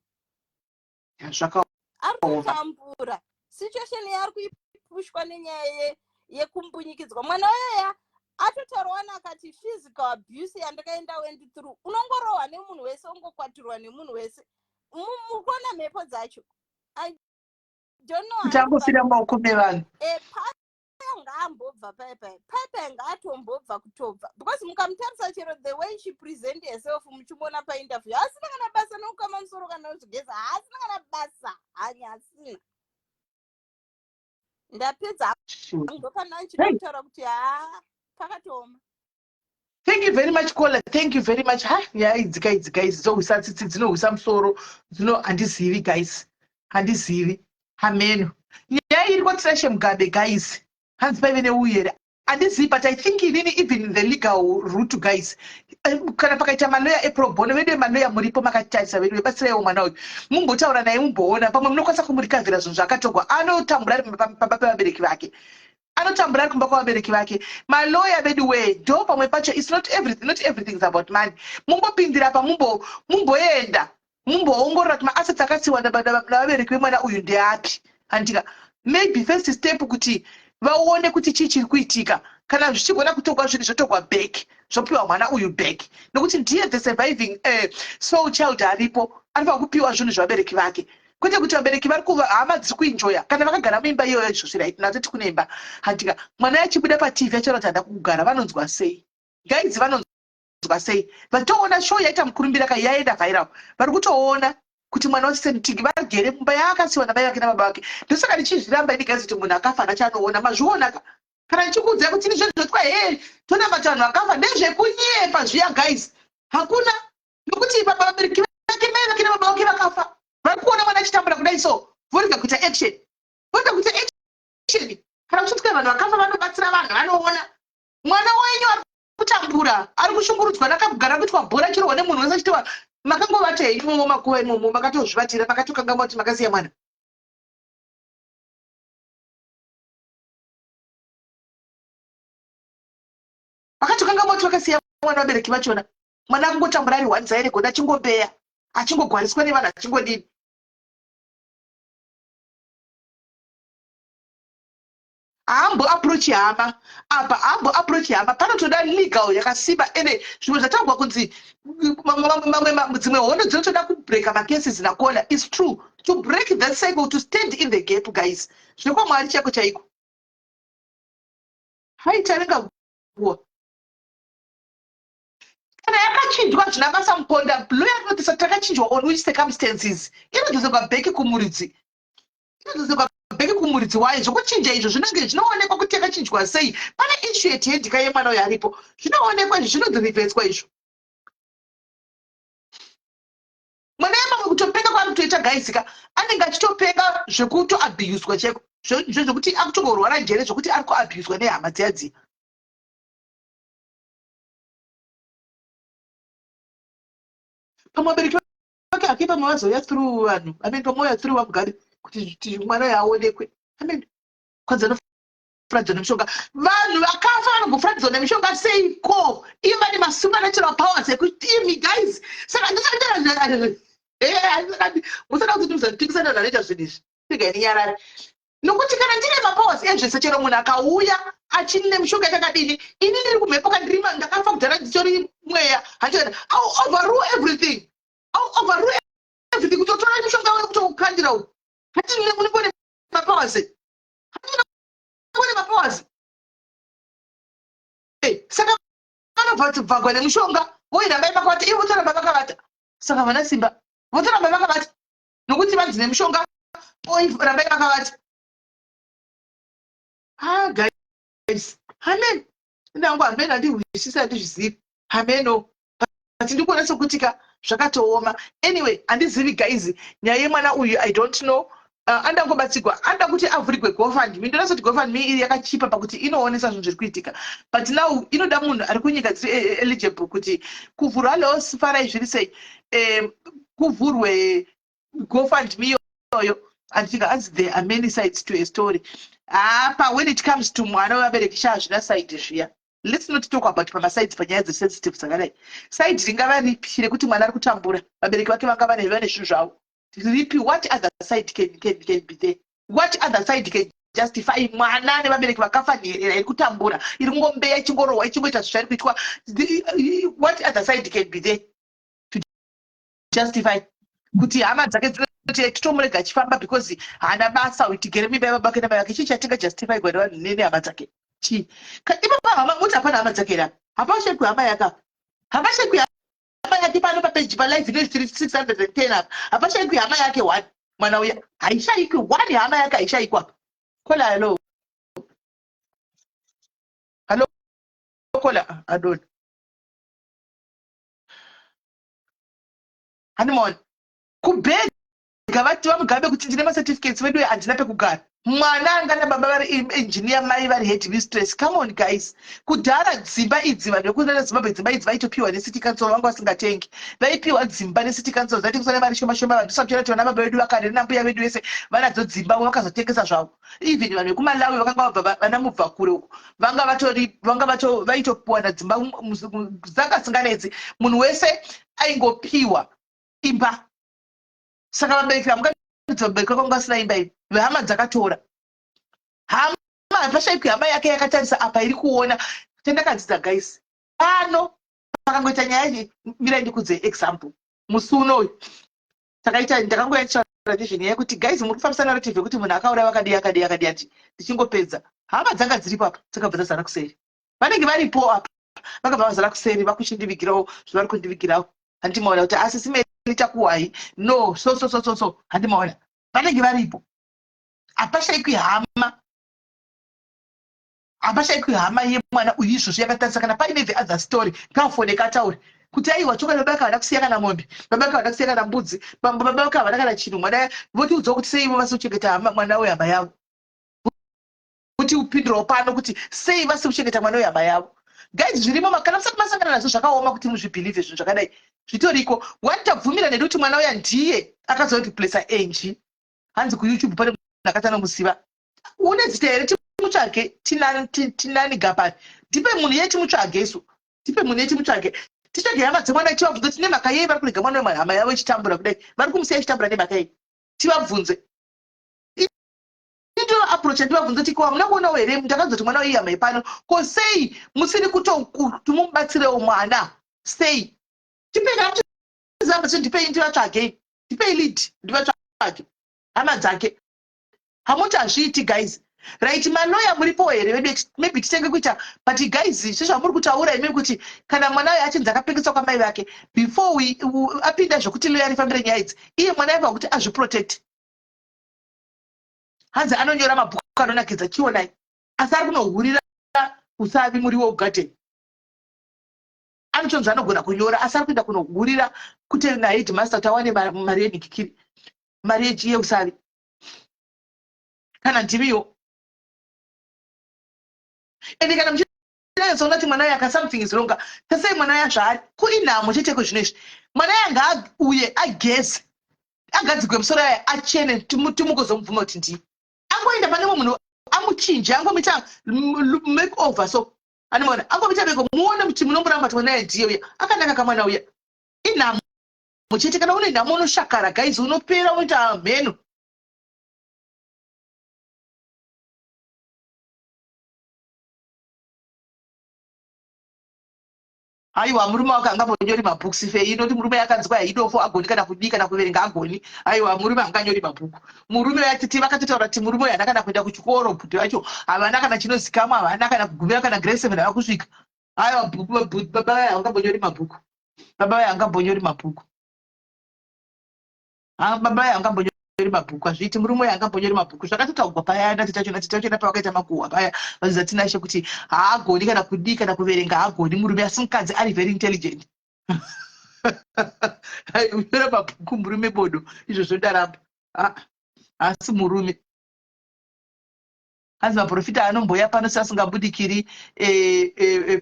Zvakaoma. Ari kutambura, situation yaari kuipushwa nenyaya yekumbunyikidzwa. Mwana weya atotaurawana akati physical abuse yandakaenda went through, unongorohwa nemunhu wese, ungokwaturwa nemunhu wese. Muri kuona mhepo dzacho? I don't know. Kuti angofira mumaoko mevanhu. Paya ngaambobva paipai, paipai ngaatombobva kutobva, because mukamutarisa chero the way she present herself, muchimuona painterview, haasina kana basa nokukama musoro kana kuzvigeza, haasina kana basa, hanya asina. Ndapedza. Ndopana ndichida kutaura kuti haa, pakatooma. Thank you very much caller. Thank you very much. Ha, nyaya idzi ka idzi guys dzohwisa tsitsi dzinohwisa musoro dzino handizivi guys. Handizivi. Hameno. Nyaya iri kwaTirashe Mugabe guys. Hanzi paive neuyu here? Handizivi but I think inini even in the legal route guys. Eh, kana pakaita maloya epro bono vedu vemaloya muripo makatitarisa vedu vebatsiraiwo mwana uyu. Mumbotaura naye mumboona pamwe munokwanisa kumurikavhira zvinhu zvaakatogwa. Anotambura ari pamba pevabereki vake. Anotambura ari kumba kwavabereki vake. Malawyer vedu wee ndo pamwe pacho it's not everything, not everything is about money. Mumbopindira apa mumbo mumboenda mumboongorora kuti maassets akasiwa navabereki vemwana uyu ndeapi. Handika maybe first step kuti vaone kuti chii chiri kuitika kana zvichigona kutogwa zvinhu zvotogwa back zvopiwa mwana uyu back nokuti ndiye the surviving uh, soul child aripo anofanira kupiwa zvinhu zvevabereki vake kwete kuti vabereki vari kuva hama dziri kuenjoya kana vakagara muimba iyoyo izvozvi right now toti kune imba handika mwana achibuda patv achaura kuti handa kugara vanonzwa sei guys vanonzwa sei vatoona show yaita mukurumbira ka yaenda viral vari kutoona kuti mwana wasenting vagere mumba yaakasiwa namai vake nababa vake ndosaka ndichizviramba ini guys kuti munhu akafa hana chaanoona mazviona ka kana ndichikuudzai kuti ini zvezvotwa hee tonamata vanhu vakafa ndezvekunyepa zviya guys hakuna nokuti baba vabereki vake mai vake nababa vake vakafa vari kuona mwana achitambura kudai so vorega kuita action vorega kuita action kana kuchitya vanhu vakafa vanobatsira vanhu vanoona mwana wenyu ari kutambura ari kushungurudzwa nakagara kuitwa bhora chirohwa nemunhu wese achitiwa makangovata henyu imomo makuva imomo makatozvivatira makatokangamwa kuti makasiya mwana vakatokangamwa kuti vakasiya mwana vabereki vachona mwana akungotambura ari one zaire goda achingombeya achingogwariswa nevanhu achingodini haambo approach hama apa haambo approach hama panotoda legal yakasimba ende zvimwe zvatangwa kunzi mamwe dzimwe hondo dzinotoda kubreaka macases nakona is true to break that cycle to stand in the gap guys zvekwamwari chaiko chaiko haitarenga kuwa kana yakachinjwa zvina basa muponda lawyer rinotisa takachinjwa on which circumstances inodzoserwa bheki kumuridzi inodzoserwa bheki kumuridzi wayo zvokuchinja izvo zvinenge zvinoonekwa kuti yakachinjwa sei pane issue yetendika yemwana uyo aripo zvinoonekwa izvo zvinodhirivhetswa izvo mwana yemamwe kutopenga kwaari kutoita gaizika anenge achitopenga zvekutoabhuswa chaiko zvekuti akutongorwara njere zvekuti ari kuabhuswa nehama dziya dziya pamwe vabereki vake hake pamwe vazouya through vanhu amen pamwe vauya through vamugabe kuti mwana uyo aonekwe amen kwanzi anofuradzwa nemishonga vanhu vakafa vanogofuradzwa nemishonga seiko ivo vane masupernatural powers ekuti imi guys saka ndisandira musada kuti muzanditikisana vanhu vanoita zvinhu izvi regai ndinyarare Nokuti kana ndine mapowers ezvese chero munhu akauya achine mishonga yakakadini ini ndiri kumhepo ka ndiri ndakafa kudhara nditori mweya handiona I'll overrule everything I'll overrule everything kutotora mishonga uyo kutoukandira uyu hatine unenge une mapowers hatine une mapowers eh, saka vanobva bvagwa nemushonga voiramba vakavata ivo votoramba vakavata saka vana simba votoramba vakavata nokuti vanzi nemushonga rambai vakavati ha ah, guys amen ndangu amen handihwisisi handizvizivi hameno but ndikuona sekuti ka zvakatooma anyway handizivi guys nyaya yemwana uyu i don't know uh, andangobatsigwa anoda kuti avhurigwe gofundme ndoda soti gofundme iri yakachipa pakuti inoonesa zvinhu zviri kuitika but now inoda munhu ari kunyika dziri eh, eh, eligible kuti kuvhurwa hallo farai zviri sei um, kuvhurwe gofundme iyoyo andika hanzi there are many sides to a story apa when it comes to mwana wevabereki sha hazvina side zviya let's not talk about pamasides panyaya dzesensitive dzakadai side ringava ripi rekuti mwana ari kutambura vabereki vake vanga vane vane zvinhu zvavo ripi what other side can, can, can be there what other side can justify mwana nevabereki vakafa nherera iri kutambura iri kungombeya ichingorohwa ichingoita zvishairi kuitwa what other side can be there to justify kuti hama dzake dzinoti titomurega achifamba because haana basa uyu tigere mimba yababa vake namai vake chii chatinga justify gwa nevanhu nehama dzake chii ipapa hama muti hapana hama dzake here apa hapashekwi hama yake apa hapashekwi hama yake pano papeji palive ino 610 apa hapashekwi hama yake one mwana uya haishaikwi one hama yake haishaikwa apa kola hello hello kola adona. Handimaona kubhega vati vaMugabe kuti ndine macertificates vedu handina pekugara. Mwana anga nababa vari engineer, mai vari head mistress. Come on guys, kudhara dzimba idzi vanhu vekuna Zimbabwe dzimba idzi vaitopiwa necity council, vanga vasingatengi, vaipiwa dzimba necity council dzaitengeswa nemari shoma shoma. Vanhu tisakutoona kuti vana baba vedu vakare nambuya vedu vese vanadzo dzimba, vakazotengesa zvavo. Even vanhu vekuMalawi vakanga vabva vana mubva kure uko vanga vatori vanga vato vaitopiwana dzimba dzanga dzisinganetsi, munhu wese aingopiwa imba. Saka vabereki vamukanidza vabereki vako vanga vasina imba iyi, vehama dzakatora hama, hapashaikwi hama yake yakatarisa apa iri kuona. Chandakadzidza guys, pano pakangoita nyaya, mirai ndikudze example. Musi unoyu takaita ndakangoya ndichitaura nezvenyaya yekuti guys muri kufambisa narrative yekuti munhu akauraya wakadii akadii akadii, ati ndichingopedza hama dzanga dziripo apa dzakabva dzazara kuseri, vanenge varipo apa vakabva vazara kuseri vakuchindivigirawo zvavari kundivigirawo. Handimaona kuti asi simeni takuwai no so so so so so, handimaona vanenge varipo. Hapashaikwi hama, hapashaikwi hama yemwana uyu izvozvo yakatarisa. Kana paine the other story, ngaafone kataure kuti aiwa chokwadi baba vake havana kusiya kana mombe, baba vake havana kusiya kana mbudzi, baba vake havana kana chinhu. Mwana votiudzawo kuti sei ivo vasi kuchengeta hama mwana wehama yavo, kuti upindurawo pano kuti sei vasi kuchengeta mwana wehama yavo. Guys, zvirimo, kana musati masangana nazvo zvakaoma kuti muzvibhilivhe. Zvinhu zvakadai zvitoriko. One tabvumira nedu kuti mwana uya ndiye akazoreplacer Angie. Hanzi kuYouTube pane munhu akati anomuziva. Une zita here timutsvage? Tinani Gapani, ndipe munhu iye timutsvage isu, tipe munhu iye timutsvage, titsvage hama dzemwana tivabvunze kuti nemhaka yei vari kurega mwana wehama yavo ichitambura kudai, vari kumusiya ichitambura nemhaka yei, tivabvunze. Nditova approach ndivabvunze kuti ko hamuna kuonawo here ndakanzoti mwana weihama yepano, ko sei musiri kutokuti mumubatsirewo mwana, sei? Tipei kana muchiziva, ndipei ndivatsvagei, ndipei lead ndivatsvage hama dzake. Hamuti hazviiti guys? Right, maloya muripo here vedu? Maybe titenge kuita, but guys, sezvamuri kutaura imi kuti kana mwana uyo achinzi akapengeswa kwamai vake before we apinda zvekuti loya rifambire nyaya idzi, iye mwana aiva kuti azviprotect. Hanzi anonyora mabhuku anonakidza, chionai, asi ari kunohurira usavi muriwo ugarden. Anotonzi anogona kunyora asi ari kuenda kunohurira kuti naheadmaster kuti awane mari yenhikikiri, mari yeusavi. Kana ndimiwo ende kana muchinyatsoona kuti mwana uyu aka something is wrong, tasei mwana uya zvaari kuinhamo cheteko zvino izvi. Mwana uya ngaauye ageze, agadzigwe musoro yaya achene, timugozomubvuma kuti ndiye. Angoenda pane mumwe munhu amuchinje, angomuita make over so, anomaona angomuita meko, muone kuti munomuramba kuti mwana uya ndiye uya akanaka kamwana uya. Inhamo chete, kana une nhamo unoshakara guys, unopera, unoita mheno. Aiwa, murume wake angambonyori mabooks fe inoti murume yakanzwa yaidofo agoni kana kudii kana kuverenga agoni. Aiwa, murume anganyori mabhuku? Murume yatiti vakatotaura kuti murume uyu haana kana kuenda kuchikoro, bhuti vacho havana kana chinozikamwa, havana kana kugumira kana grade 7 hava kusvika. Aiwa, baba vaya havangambonyori mabhuku, baba vaya havangambonyori mabhuku, baba vaya havangambonyori mabhuku, hazviiti. Murume uyu angambonyori mabhuku? Zvakatotaurwa paya natete chona pavakaita makuhwa paya vanziza Tinashe kuti haagoni kana kudii kana kuverenga haagoni murume, asi mukadzi ari very intelligent. Unyora mabhuku murume bodo, izvozvo ndaramba. Asi murume hanzi maprofita anombouya pano seasingabudikiri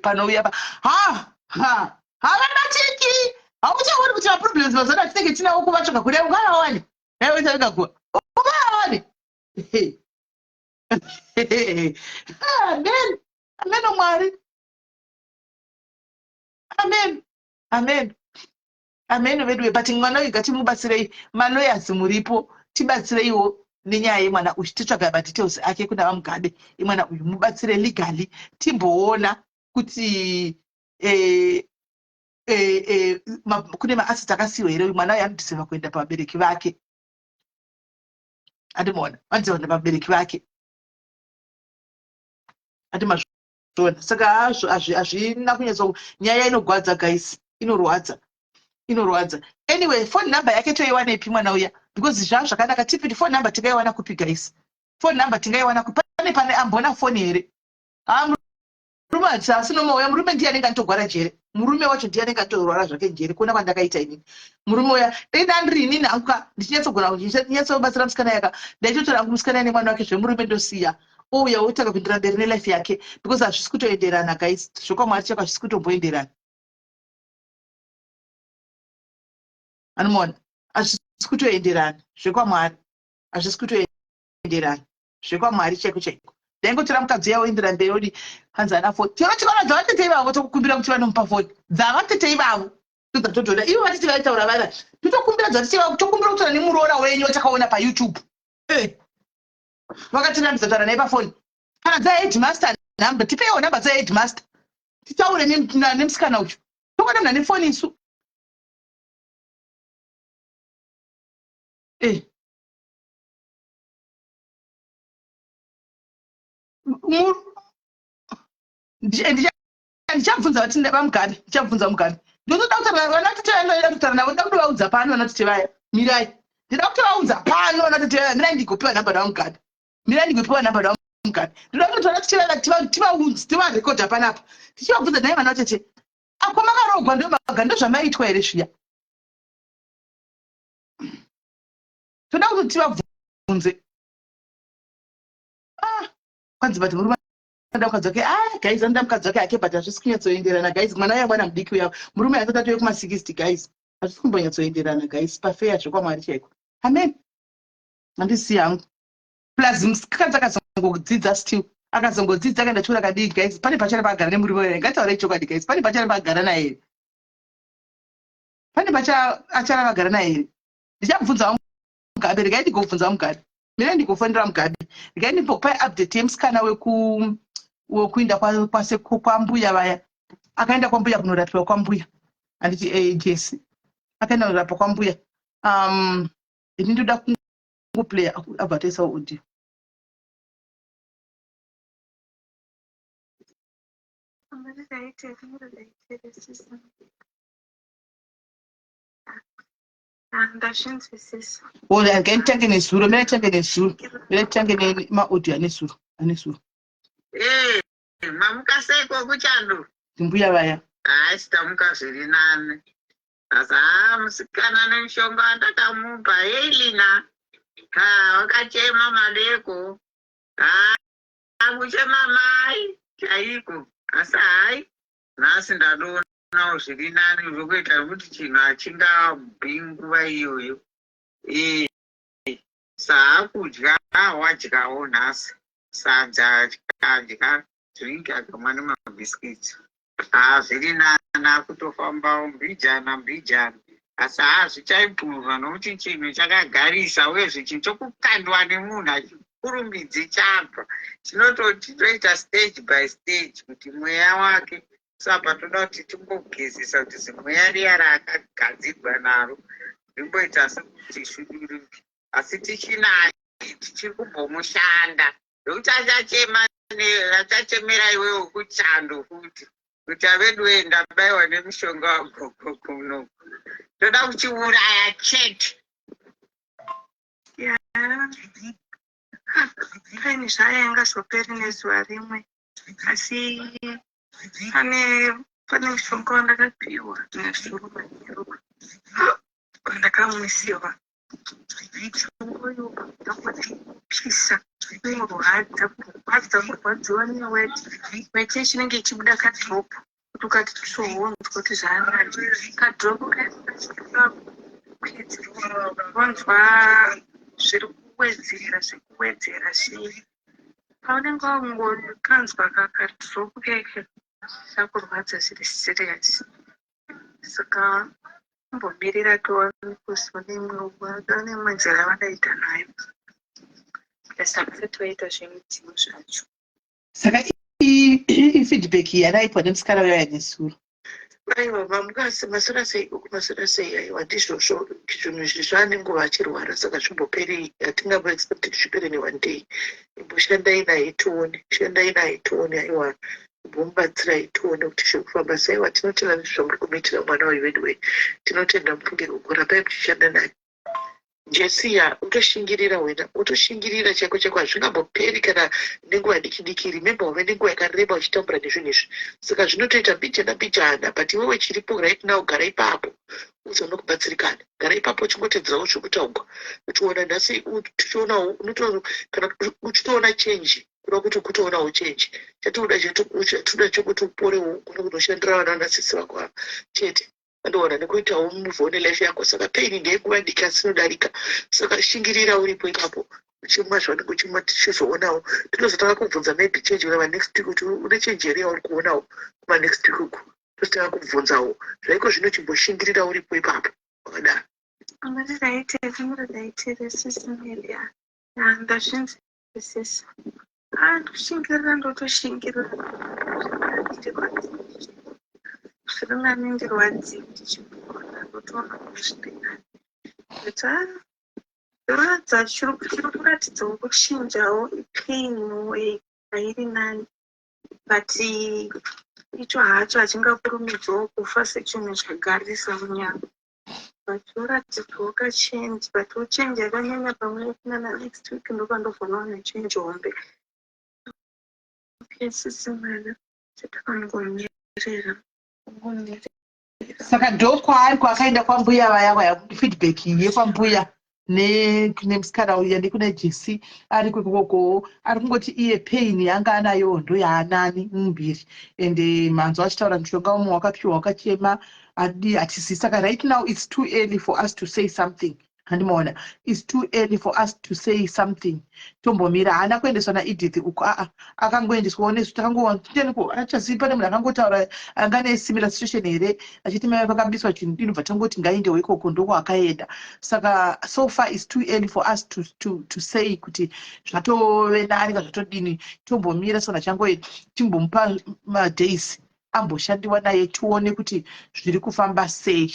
panouya pa ha ha havabatiki. Hauchaoni kuti maproblems mazuva atinenge tinawo kuvatsvaga kudai ungavawane aiwetaikaguva ungavawane. Amen, amen, Mwari, amen, amen, amen veduwe. But mwana uyu ngatimubatsirei, malawyers muripo, tibatsireiwo nenyaya yemwana uyu, titsvaga madetails ake kuna vaMugabe imwana uyu, mubatsire legally, timboona kuti kune maassets akasiyiwa here. Uyu mwana uyu anodeserva kuenda pavabereki vake, andimaona vanodeserva kuenda pavabereki vake, andimazviona. Saka hazvo hazvina kunyatso, nyaya inogwadza guys, inorwadza, inorwadza. Anyway, phone number yake toiwanepi mwana uya? Because zvaa zvakanaka tipiti phone number tingaiwana kupi guys? Phone number tingaiwana kupi? Pane ambona foni here? Ha, murume hachasi nomauya, murume ndiye anenge anotogwara jere. Murume wacho ndiye anenge atorwara zvake njere kuona kwandakaita inini. Murume uya dai ndandiri inini hangu ka ndichinyatsogona kunyatsobatsira musikana yaka ndaitotora hangu musikana nemwana wake zvemurume ndosiya ouya otanga kuendera mberi nelife yake because hazvisi kutoenderana guys zvokwamwari chako hazvisi kutomboenderana anomuona hazvisi kutoenderana zvekwamwari hazvisi kutoenderana zvekwamwari chaiko chaiko ndaingotora mukadzi uya woendera mberi odi hanzi ana foni chero chikona dzavatete ivavo tokukumbira kuti vanomupa foni dzavatete ivavo todzatotoda ivo vatete vaitaura vaya totokumbira dzavatete ivavo tokumbira kutaura nemuroora wenyu watakaona payoutube eh. vakatirambidza kutaura naye pafoni kana dzaheadmaster number tipeiwo number dzaheadmaster titaure nemusikana uyu tokona munhu ane foni isu eh. Ndichabvunza vati vamugabe ndichabvunza vamugabe ndinotoda kutaura vana tete vaya ndoda kutaura navo ndoda kutovaudza pano vana tete vaya mirai ndinoda kutovaudza pano vana tete vaya mirai ndigopiwa nhamba navamugabe mirai ndigopiwa nhamba navamugabe ndinoda kutoti vana tete vaya tivaudze tivarekodha panapa tichivabvunza nhai vana tete ako makarogwa ndomaga ndozvamaitwa here zviya toda kuti tivabvunze ah kwanzi but murume anoda mukadzi wake ah guys anoda mukadzi wake hake but hazvisi kunyatsoenderana guys mwana uya mwana mudiki uya murume asati atove kuma 60 guys hazvisi kumbonyatsoenderana guys pafeya zvekwamwari chaiko amen handisi hangu plus mukadzi akazongodzidza still akazongodzidza akaenda chikoro akadii guys pane pachara paagara nemurume uya ngataurei chokwadi guys pane pachara paagara naye here pane pacha achara vagara naye here ndichabvunza Mugabe regai ndigobvunza Mugabe mirai ndigofonera Mugabe regai ndimbokupai update yemusikana weku wekuinda kwambuya vaya akaenda kwambuya kunorapiwa kwambuya handiti eh, Jesse akaenda kunorapa kwambuya um ini ndoda kungoplaya abva atoisa audio Ndazvinzwisisa. Ora regai nditange nezuro, mira titange nezuro. Mira titange nemaaudio ane zuro, ane zuro. Eh, mamuka seiko kuchando? Mbuya vaya. Hayi tamuka zviri nani. Asi haa musikana nemushonga wandakamupa, hey Lina. Ha, wakachema madeko. Ha, kuchema mai chaiko. Asi hayi nhasi ndadoona Nawo zviri nani zvokuita nokuti chinhu hachingabvi nguva iyoyo eh, saakudya wadyawo nhasi sadza adya drink akamwa nemabiscuits haa zviri nani akutofambawo mbijana mbijana asi haa zvichaimprova nokuti chinhu chakagarisa uyezve chinhu chokukandwa nemunhu hachikurumidzi chabva chinototi toita stage by stage kuti mweya wake So apa toda kuti timbogezesa kuti zimweya riya raakagadzirwa naro rimboita sekuti shuduruke asi tichinaye tichiri kumbomushanda nekuti achachema achachemera iwewe kuchando futi kuti aveduwe ndabaiwa nemushonga wagogo kunoku toda kuchiuraya chete yeah. Paini zvayo ingazoperi nezuva rimwe asi pane pane mushonga wandakapiwa nezuro manheru wandakamwisiwa mushonga uyu ndakupisa unorwadza kurwadza kurwadziwa neweti weti chinenge ichibuda kadrop kuti ukati tsvoonzwa kuti zvaanani kadrop wanzwa zviri kuwedzera zvekuwedzera zvii Paunenge wakungokanzwa kakadrop keke kakurwadza zviri serious saka kumbomirira tione kuzoone imwe nzira yavanoita nayo plus havasati vaita zvemidzimu zvacho. Saka ifeedback yaraipwa nemusikana uya nezuro. Aiwa mamuka maswera sei uku maswera sei aiwa ndizvozvo zvinhu izvi zvaane nguva achirwara saka zvimboperi hatingambo expect kuti zvipere ne one day imboshandai naye tione shandai naye tione aiwa imbomubatsirai tione kuti zviri kufamba sei aiwa tinotenda nezvamuri kumuitira mwana uyu veduwe tinotenda mufunge gogo rambai muchishanda naye. Jesiya utoshingirira wena utoshingirira chaiko chaiko hazvingamboperi kana nenguva diki diki remember wave nenguva yakareba uchitambura nezvinhu izvi saka zvinotoita mbijana mbijana but iwewe chiripo right now gara ipapo uzoona kubatsirikana gara ipapo uchingotedzerawo zviri kutaugwa uchiona nhasi tichionawo unoto kana uchitoona change kuda kuti ukutoonawo change chatinoda chatinoda chekuti uporewo ugone kunoshandira vana vanasisi vako ava chete andoona nekuitawo move on life yako saka pain ndeyenguva diki asi inodarika saka shingirira uripo ipapo uchimwa zvaunenge uchimwa tichizoonawo tinozotanga kubvunza maybe change kana next week kuti une change here yauri kuonawo kuma next week uku tozotanga kubvunzawo zvaiko zvino chimboshingirira uripo ipapo wakadaro. Ndazvinzwisisa. Ah, ndoshingirira ndotoshingirira. Zviri nani ndirwadziwe ndichipona ndotoona kuti zviri nani. But ah, ndoratidza chiri chiri kuratidzawo kuchinjawo ipain yega iri nani. But icho hacho hachingakurumidzawo kufa sechinhu chagarisa munyama. But woratidzwawo kachange but change yakanyanya pamwe nana next week ndopandovhonaona change hombe. Okay sisi mwana chatakangomirira kungomirira. Saka ndokwaari kwaakaenda kwambuya vaya vaya feedback yekwambuya nemusikana uya nekuna Jesse ari kwekokoko ari kungoti iye pain yanga anayo ndoyaanani mumbiri and manzwa achitaura mushonga umwe wakapiwa wakachema adi hatisi saka right now it's too early for us to say something handimaona it's too early for us to say something tombomira haana kuendeswa naedith uku aa akangoendeswawo nesu takangoteniko achazivi pane munhu akangotaura anga nesimilar situation here achiti mai vakabiswa chinhu inobva tangoti ngaendewo ikoko ndokwaakaenda saka so far is too early for us to, to, to say kuti zvatove nani ka zvatodini tombomira sona changoe timbomupa madays amboshandiwa naye tione kuti zviri kufamba sei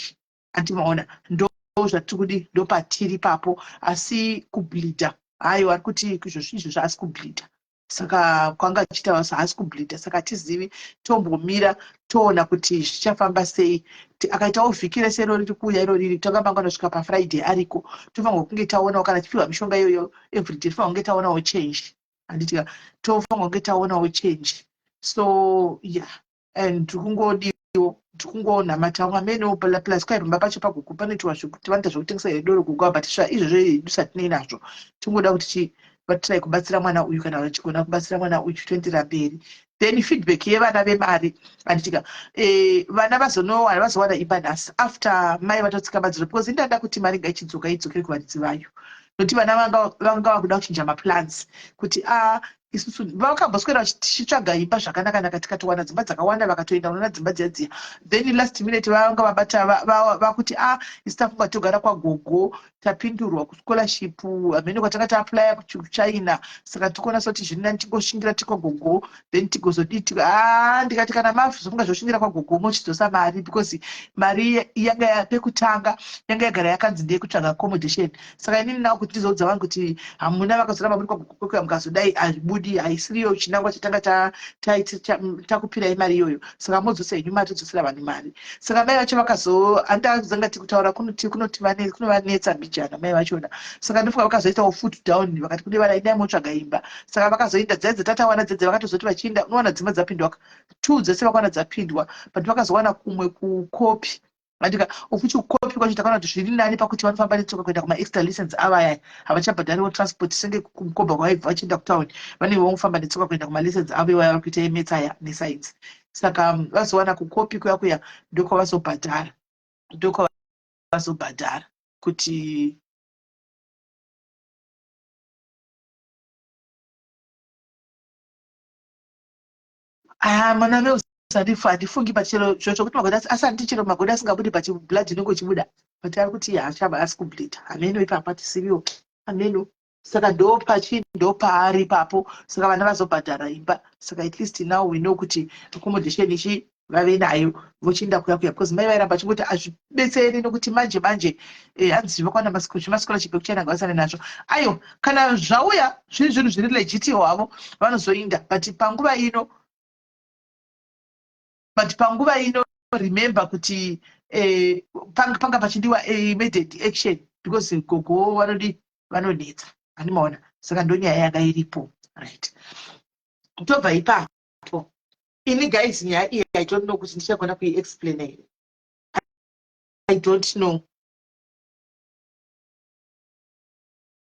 andimaona ndo zvatiri kudi ndopatiri ipapo asi kubleeda hayo ari kuti izvozvo izvozvo asi kubleeda saka kwanga achiita basa haasi kubleeda saka hatizivi tombomira toona kuti zvichafamba sei akaitawo vhiki rese iro riri kuuya iro riri tanga mangwana kusvika pafriday ariko tofanirwa kunge taonawo kana tipiwa mishonga iyoyo everyday tofanirwa kunge taonawo change handitika tofanirwa kunge taonawo change so yeah and tikungodiwo tikungonamata amene plus kwai pamba pacho pagugu panoitwa zvekuti vanoita zvekutengesa here doro gugu but sva izvozvo hedu satinei nazvo tingoda kuti chi vatrai kubatsira mwana uyu kana vachigona kubatsira mwana uyu toendera mberi then feedback yevana vemari anditika eh, vana vazonowana vazowana imba nhasi after mai vatotsika madziro because indada kuti mari ngaichidzoka idzokere kuvaridzi vayo nokuti vana vanga vakuda kuchinja maplans kuti a ah, isusu vakamboswera tichitsvaga imba zvakanakanaka tikatowana dzimba dzakawanda vakatoenda unoona dzimba dziya dziya then last minute vanga vabata vakuti a ah, isu tafunga togara kwagogo tapindurwa kuscholarship hamene kwatanga taaplya kuchina saka tikuona soti zviri nani tingoshingira tikwagogo then tigozodii a ah, ndikati kana mazofunga zvoshingira kwagogo mochidzosa mari because mari yanga pekutanga yanga yagara yakanzi ndeyekutsvaga accommodation saka inini nawo kuti ndizoudza vanhu kuti hamuna vakazoramba muri kwakukwekwa mukazodai hazvibudi haisiriyo chinangwa chatanga takupirai mari iyoyo saka modzosa henyu mari todzosera vanhu mari saka mai vacho vakazo andazanga tikutaura kunovanetsa mbijana mai vachona saka ndofunga vakazoitawo foot down vakati kune vana indai motsvaga imba saka vakazoinda dzai dzatatawana dzedze vakatozoti vachiinda unowana dzimba dzapindwa two dzese vakawana dzapindwa but vakazowana kumwe kukopi Andika of which kukopi kwacho takaona kuti zviri nani pakuti vanofamba netsoka kuenda kumaextra lessons avo ayaya havachabhadhariwo transport senge kumukobha kwavaibva vachienda kutown vanenge vongofamba netsoka kuenda kumalessons avo iwaya vari kuita emaths aya nescience saka vazowana kukopi kuya kuya ndokwavazobhadhara ndokwavazobhadhara kuti Ah, mwana Mills handifu handifungi but chero chero chokuti magodo asi handiti chero magodo asingabudi but blood inenge ichibuda but ari kuti haachaba asi kubleeda hameno ipapa tisiviwo hameno saka ndopachi ndopaari ipapo saka vana vazobhadhara imba saka at least now we know kuti accommodation ichi vave nayo vochienda kuya kuya because mai vairamba vachingoti hazvibetseri nokuti manje manje eh, hanzi vakawana zvemascholarship ekuchina ngavasane nazvo ayo kana zvauya zviri zvinhu zviri legit hwavo vanozoinda but panguva ino but panguva ino remember kuti eh, panga pachidiwa immediate action. Because gogo vanodi vanonetsa. Handimaona. Saka ndonyaya yanga iripo. Right. Tobva ipapo. Ini guys nyaya iyi I don't know kuti ndichagona kuiexplaina here. I don't know.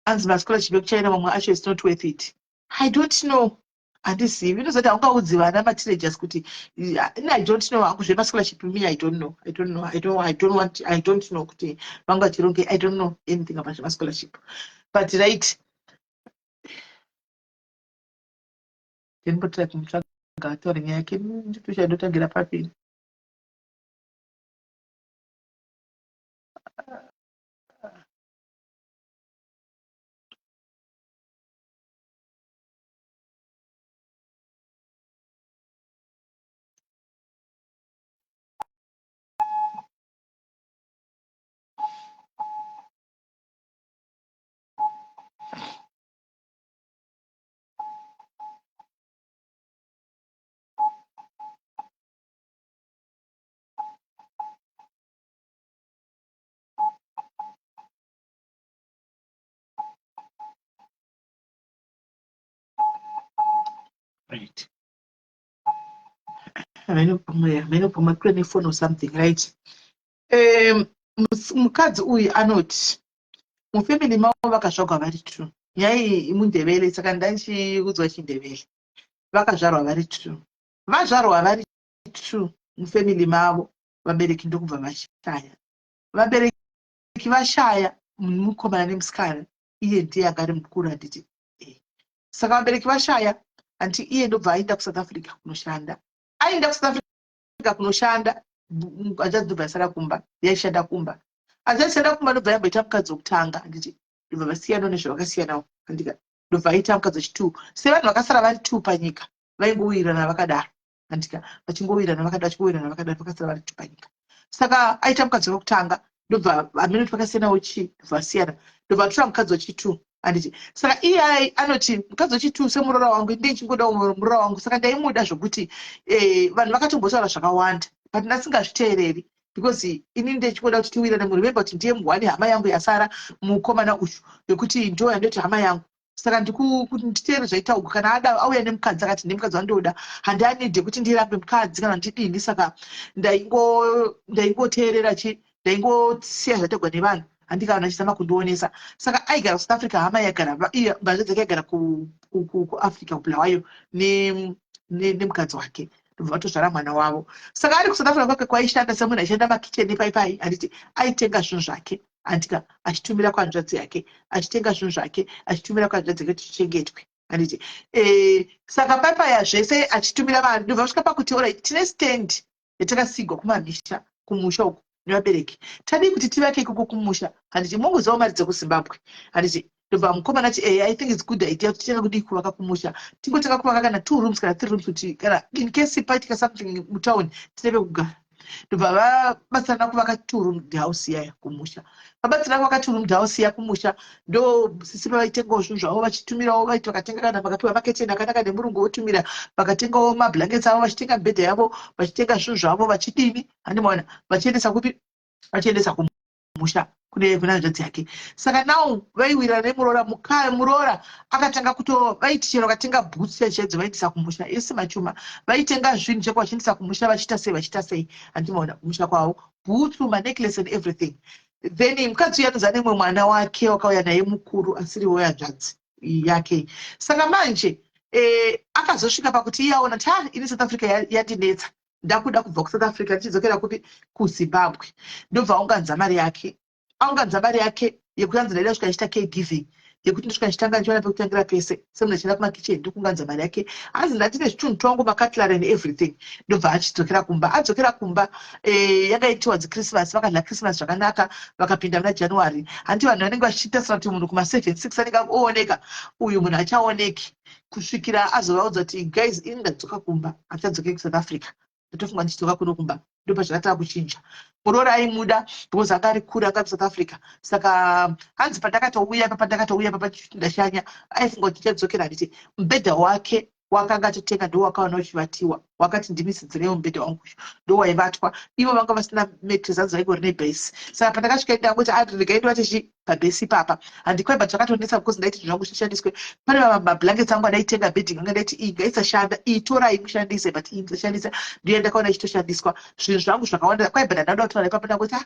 Anzi mascholarship ekuchina mamwe acho is not worth it. I don't know. Handizivi. Inozoti haungaudzi vana mateenagers kuti ini I don't know hangu zvemascholarship me I don't know. I don't know. I don't, I don't want I don't know kuti vanga vachironge I don't know anything about zvemascholarship. But right. Ndinombotry kumutsvaga ataure nyaya yake nditocha papi. Right. Hameno pamwe kure nefone or something, right? Mukadzi uyu anoti mufamily mavo vakazvagwa vari two. Nyaya iyi imundevele saka ndandichiudzwa chindevele. Vakazvarwa vari two. Vazvarwa vari two mufamily mavo vabereki ndokubva vashaya. Vabereki vashaya mukomana nemusikana iye ndiye anga ari mukuru handiti. Saka vabereki vashaya hanti iye ndobva aenda kuSouth Africa kunoshanda. Aenda kuSouth Africa kunoshanda hanzvadzi ndobva yasara kumba yaishanda kumba. Hanzvadzi yashanda kumba ndobva yamboita mukadzi wokutanga handiti. Ndobva vasiyanawo nezvavakasiyanawo handika. Ndobva aita mukadzi wechi2. Sevanhu vakasara vari 2 panyika vaingowirirana vakadaro handika vachingowirirana vakadaro vachingowirirana vakadaro vakasara vari 2 panyika. Saka aita mukadzi wekutanga ndobva hameno kuti vakasiyanawo chii ndobva vasiyana ndobva atora mukadzi wechi2 handiti. Saka iye anoti mukadzi wechi2 semuroora wangu ndiye ndichingodawo muroora wangu saka ndaimuda zvokuti vanhu vakatombotaura zvakawanda but ndasingazviteereri because ini ndichingoda kuti tiwirane. Remember kuti ndiye muhwani hama yangu yasara mukomana uyu yekuti ndo yandoti hama yangu saka ndikuti nditeere zvaitaurwa kana ada auya nemukadzi akati ndemukadzi wandoda handianidhe kuti ndirambe mukadzi kana ndidini saka ndaingoteerera chi ndaingosiya zvategwa nevanhu handika vanhu vachizama kundionesa. Saka aigara kuSouth Africa hama yaigara iye mbazha dzake aigara kuAfrica kuBulawayo nemukadzi wake ndobva vatozvara mwana wavo. Saka ari kuSouth Africa kwake kwaishanda semunhu aishanda makicheni pai handiti aitenga zvinhu zvake handika achitumira kuhanzvadzi yake achitenga zvinhu zvake achitumira kuhanzvadzi yake kuti zvichengetwe handiti. Saka paipaya zvese achitumira vanhu ndobva vasvika pakuti alright tine stand yatakasigwa kumamisha kumusha uku nevabereki tadii kuti tivake ikoko kumusha handiti mongozivawo mari dzekuZimbabwe handiti. Ndobva mukomana ati I think it's good idea kuti titanga kudii kuvaka kumusha tingotanga kuvaka kana 2 rooms kana 3 rooms kuti kana in case paitika something mutown tine pekugara. Ndobva vabatsirana kuvaka 2 room house iya kumusha. Vabatsirana kuvaka 2 room house iya kumusha ndo sisi pavaitengawo zvinhu zvavo vachitumirawo vaiti vakatenga kana vakapiwa maketeni akanaka nemurungu votumira vakatengawo mablankets avo vachitenga mibhedha yavo vachitenga zvinhu zvavo vachidini handimaona vachiendesa kupi vachiendesa kumusha kune kuna hanzvadzi yake. Saka now vaiwirirana nemuroora muroora akatanga kuto vaiti chero vakatenga boots chaidzo chaidzo vaiendesa kumusha ese machuma vaitenga zvinhu cheko vachiendesa kumusha vachiita sei vachiita sei handimaona kumusha kwavo boots manecklace and everything. Then mukadzi uyu anonzi ane mumwe mwana wake wakauya naye mukuru asiri wehanzvadzi yake. Saka manje akazosvika pakuti iye aona kuti ini South Africa yandinetsa ndakuda kubva kuSouth Africa ndichidzokera kupi kuZimbabwe. Ndobva aunganidza mari yake aunganidza mari yake yekuti ndaida kusvika ndichiita caregiving yekuti ndosvika ndichitanga ndichiona pekutangira pese semunhu achienda kumakicheni ndokunganidza mari yake hanzi ndandine zvitunhu twangu macutlery and everything. Ndobva achidzokera kumba adzokera kumba yanga itiwa dzichristmas vakadya Christmas zvakanaka vakapinda muna January. Hanti vanhu vanenge vachiita kuti munhu kuma 7 6 anenge ooneka uyu munhu achaoneki kusvikira azovaudza kuti guys ini ndadzoka kumba handichadzokeri kuSouth Africa ndatofunga ndichidzoka kuno kumba. Ndopazvakatanga kuchinja. Muroora aimuda because anga ari kure anga ari kuSouth Africa. Saka hanzi pandakatouya papa ndakatouya papa ndashanya aifunga kuti ndichadzokera handiti mubhedha wake wakanga atotenga ndiwo wakaona uchivatiwa. Wakati ndimisidzirewo mubhedha wangu uyu, ndowaivatwa. Ivo vanga vasina mattress, hanzi vaingori nebase. Saka pandakasvika ndangoti, ah, regai ndivate chi pabase ipapa. Handikwai, but zvakatonetsa because ndaiti zvinhu zvangu zvishandiswe. Pane mablankets angu andaitenga, bedding anga ndaiti iyi ngaisashanda, iyi torai mushandise, but iyi musashandisa. Ndiyo ndakaona ichitoshandiswa. Zvinhu zvangu zvakawanda kwai, but handada kutaura ipapo. Ndangoti, ah,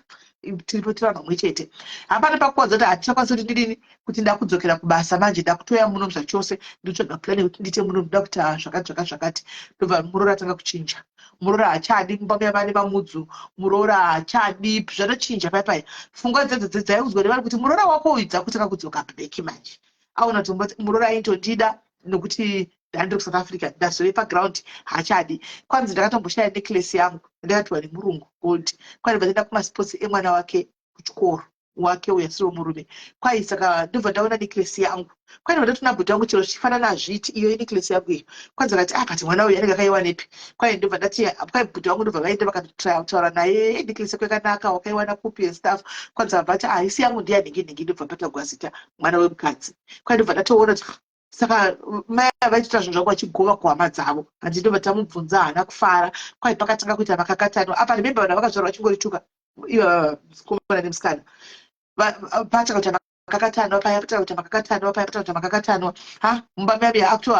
tiripo, tiri vanhu vamwe chete. Hapana pakuwadza kuti hatichakwanisi kuti ndidini, kuti ndakudzokera kubasa manje, ndakutoya muno zvachose, ndikutsvaga plan yekuti ndiite muno, ndoda kuti, ah, zvakati zvakati zvakati. Ndobva muroora atanga kuchinja. Muroora haachadi mumba muya vane vamudzu. Muroora haachadi, zvatochinja paya paya. Pfungwa dzedzo dzaiudzwa nevanhu kuti muroora wako uyu dzakutanga kudzoka back manje. Aona kuti muroora aitondida nokuti ndandiri kuSouth Africa, ndazove paground, haachadi. Kwanzi ndakatomboshaya necklace yangu ndakapiwa nemurungu, gold. Kwai ndobva ndaenda kumasports emwana wake kuchikoro, wake uyo asiri wemurume. Kwai saka ndobva ndaona necklace yangu. Kwai ndobva ndatona bhuti wangu, chero zvichifanana hazviiti, iyo inecklace yangu iyo. Kwanzi akati, ah, but mwana uyu anenge akaiwanepi? Kwai ndobva ndati, kwai bhuti wangu ndobva vaenda vakatotaura naye, necklace yako yakanaka, wakaiwana kupi and stuff. Kwanzi abva ati, ah, isi yangu ndiya nhingi nhingi. Ndobva patagwa zita mwana wemukadzi. Kwai ndobva ndatoona kuti saka mai vaitoita zvinhu zvavo vachigova kuhama dzavo. Handi ndobva tamubvunza, haana kufara. Kwai pakatanga kuita makakatano apa. Remember, vanhu vakazvarwa vachingorituka ivo, mukomana nemusikana. Patanga kuita makakatanwa paya, patanga kuita makakatanwa paya, patanga kuita makakatanwa. Ha, mumba muyami akuto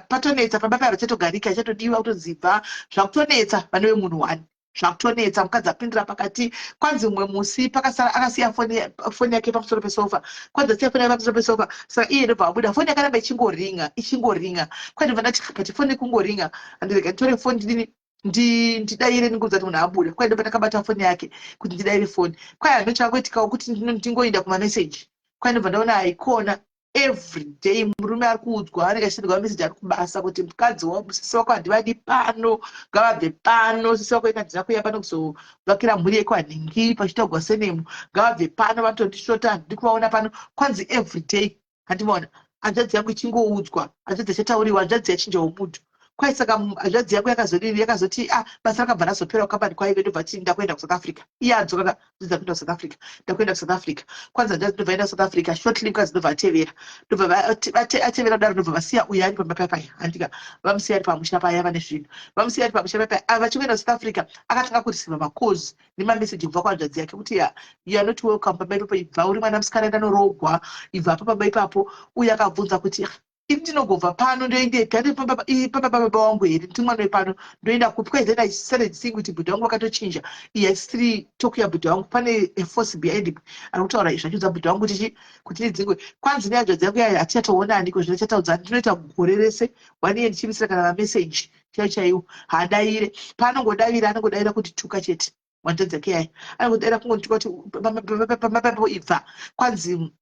patonetsa. Pamba paya vachatogarika, ichatodiwa kutodzibva. Zvakutonetsa, vane vemunhu one, zvakutonetsa. Mukadzi apindira pakati. Kwanzi mumwe musi pakasara akasiya foni yake pamusoro pesofa. Kwanzi asiya foni yake pamusoro pesofa, saka iye ndobva abuda, foni yakaramba ichingoringa, ichingoringa. Kwai ndobva ndati, but foni ikungoringa, handirega nditore foni ndidini, ndidayire, ndingoudza kuti munhu abuda. Kwai ndobva ndakabata foni yake kuti ndidayire foni. Kwai handochakuitikawo kuti ndingoenda kumameseji. Kwai ndobva ndaona haikona, every day murume ari kuudzwa, anenge achisendwa meseji ari kubasa kuti mukadzi sisi wako handivadi pano, ngavabve pano. Sisi wako ina handina kuuya pano kuzovakira mhuri yekwanhingi pachitogwa senemu, ngavabve pano, vanotondishota, handidi kuvaona pano. Kwanzi every day, handimaona hanzvadzi yangu ichingoudzwa, hanzvadzi yachatauriwa, hanzvadzi yachinjawo mudhu. Kwai saka hanzvadzi yangu yakazodini? Yakazoti, ah, basa rakabva razopera kukambani kwaive. Ndobva ti ndakuenda kuSouth Africa. Iye adzoka ka, ndidza kuenda kuSouth Africa, ndakuenda kuSouth Africa. Kwanzi hanzvadzi ndobva enda kuSouth Africa shortly, mukadzi ndobva atevera. Ndobva atevera kudaro, ndobva vasiya uyo ari pamba paya. Handika vamusiya ari pamusha paya, vane zvinhu, vamusiya ari pamusha paya. Ava vachingoenda kuSouth Africa, akatanga kureceiva macalls nemameseji kubva kuhanzvadzi yake kuti, ya, you are not welcome pamba ipapo, ibva, uri mwana musikana, ndanoroogwa, ibva apa pamba ipapo. Uye akabvunza kuti, "Ah, ini ndinogobva pano ndoendepi? Handi pamba pababa wangu here? Nditi mwana wepano, ndoenda kupi?" Kwai then I started seeing kuti bhudhi wangu vakatochinja. Iyi haisiri talk yabhudhi wangu, pane a force behind it ari kutaura izvi, achiudza bhudhi wangu kuti chi kuti ndidzingwe. Kwanzi nehanzvadzi yangu yaya, hatichatoonani ko zvino chataudzani, ndinoita gore rese, one year, ndichimisira kana mameseji chaiwo chaiwo, haadaire. Paanongodavira, anongodavira kuti tuka chete. Hanzvadzi yake yaya anongodavira kungondituka kuti pamba papo ibva. Kwanzi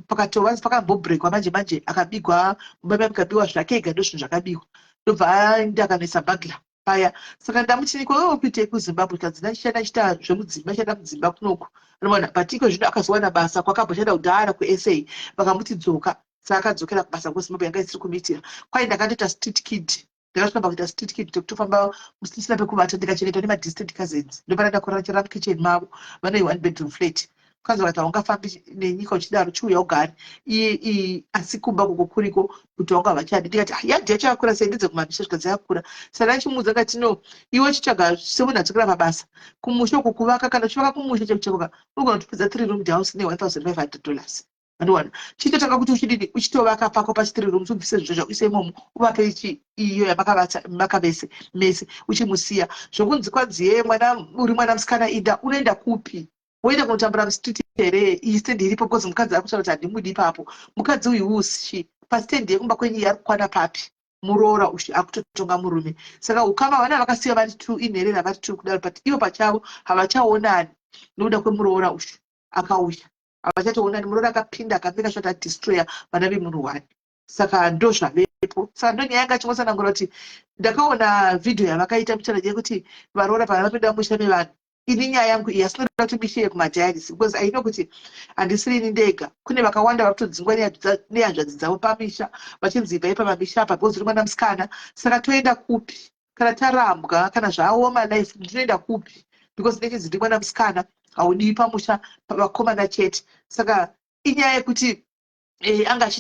pakatova pakambobrekwa manje manje, akabigwa mumba, mukabiwa zvake ega, ndozvinhu zvakabiwa. Ndobva aenda akanoisa burglar paya. Saka ndamuti, kwewewo kuitei kuZimbabwe? Kanzi ndachishanda, chiita zvemudzimba, chanda mudzimba kunoku, anoona. But iko zvino akazowana basa kwakamboshanda kudhara kuSA, vakamuti dzoka. Saka akadzokera kubasa kuZimbabwe, yanga isiri kumuitira. Kwai ndakandoita street kid, ndakasvika pakuita street kid, tekutofamba musina pekuvata, ndikachengetwa nemadistant cousins. Ndopana ndakurara chara mukitchen mavo, vane one bedroom flat. Kwanzi vakati, haungafambi nenyika uchidaro, chiuya ugare iye. Asi kumba koko kuriko kuti wangu havachadi. Ndikati, ah, yadhi yacho yakura sei, ndedzekumamisha. Zvikanzi yakura. Saka ndachimuudza ndikati, no, iwe chitsvaga semunhu adzokera pabasa kumusha uko kuvaka. Kana uchivaka kumusha chekuchekoka, unogona kutopedza three room house ne$1500. Andiwana chitotanga kuti uchidini, uchitovaka pako pachi three rooms, ubvise zvinhu zvakuise imomo, uvape ichi iyo yamakavata makavese mese, uchimusiya. Zvokunzi kwanzi ye mwana, uri mwana musikana, inda, unoenda kupi? Woenda kunotambura mustreet here? Iyi stand iripo because mukadzi ari kutaura kuti handimudi ipapo. Mukadzi uyu usi pastand yekumba kwenyu iyi ari kukwana papi? Muroora uyu akutotonga murume. Saka ukama, vana vakasiya vari two, inherera vari two kudaro, but ivo pachavo havachaonani nokuda kwemuroora uyu akauya. Havachatoonani. Muroora akapinda akameka sure kuti adestroya vana vemunhu one. Saka ndo zvavepo. Saka ndo nyaya yanga achingotsanangura kuti ndakaona vhidhiyo yavakaita muchallenge yekuti varoora pana vapinda musha mevanhu. Ini nyaya yangu iyi asinoda kuti ndishare kumadiaries because I know kuti handisiri ini ndega, kune vakawanda vari kutodzingwa nehanzvadzi dzavo pamisha, vachinzi ibvai pamamisha apa because uri mwana musikana. Saka toenda kupi kana tarambwa, kana zvaoma life, ndinoenda kupi? Because ndechinzi ndi mwana musikana, haudii pamusha pavakomana chete. Saka inyaya yekuti anga.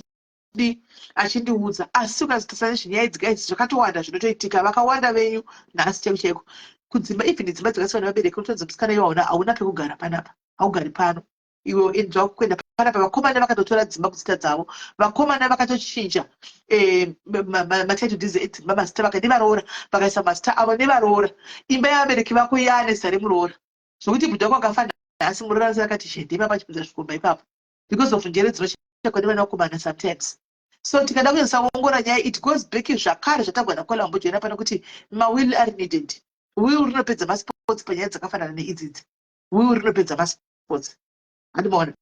achindi achindiudza. Asi ukazotarisa nezvenyaya idzi guys, zvakatowanda zvinotoitika. Vakawanda venyu nhasi chaiko chaiko kudzimba, even dzimba dzakasiwa nevabereki, unotonzi musikana iwe hauna hauna pekugara panapa, haugari pano iwe inzwa kuenda panapa. Vakomana vakatotora dzimba kuzita dzavo, vakomana vakatochinja eh, matitle deeds edzimba, mazita vaka nevaroora, vakaisa mazita avo nevaroora. Imba yevabereki vako yaane zita remuroora, zvokuti bhuti wako akafa nhasi, muroora anenge akati zhende ipapo achipinza zvikomba ipapo because of njere dzinochekwa nevana vakomana sometimes. So tikada kunyatsaongora nyaya, it goes back zvakare zvatagwa nakola ambojoina pano kuti mawill ari needed. Will rinopedza masports panyaya dzakafanana neidzidzi. Will rinopedza masports, handimaona,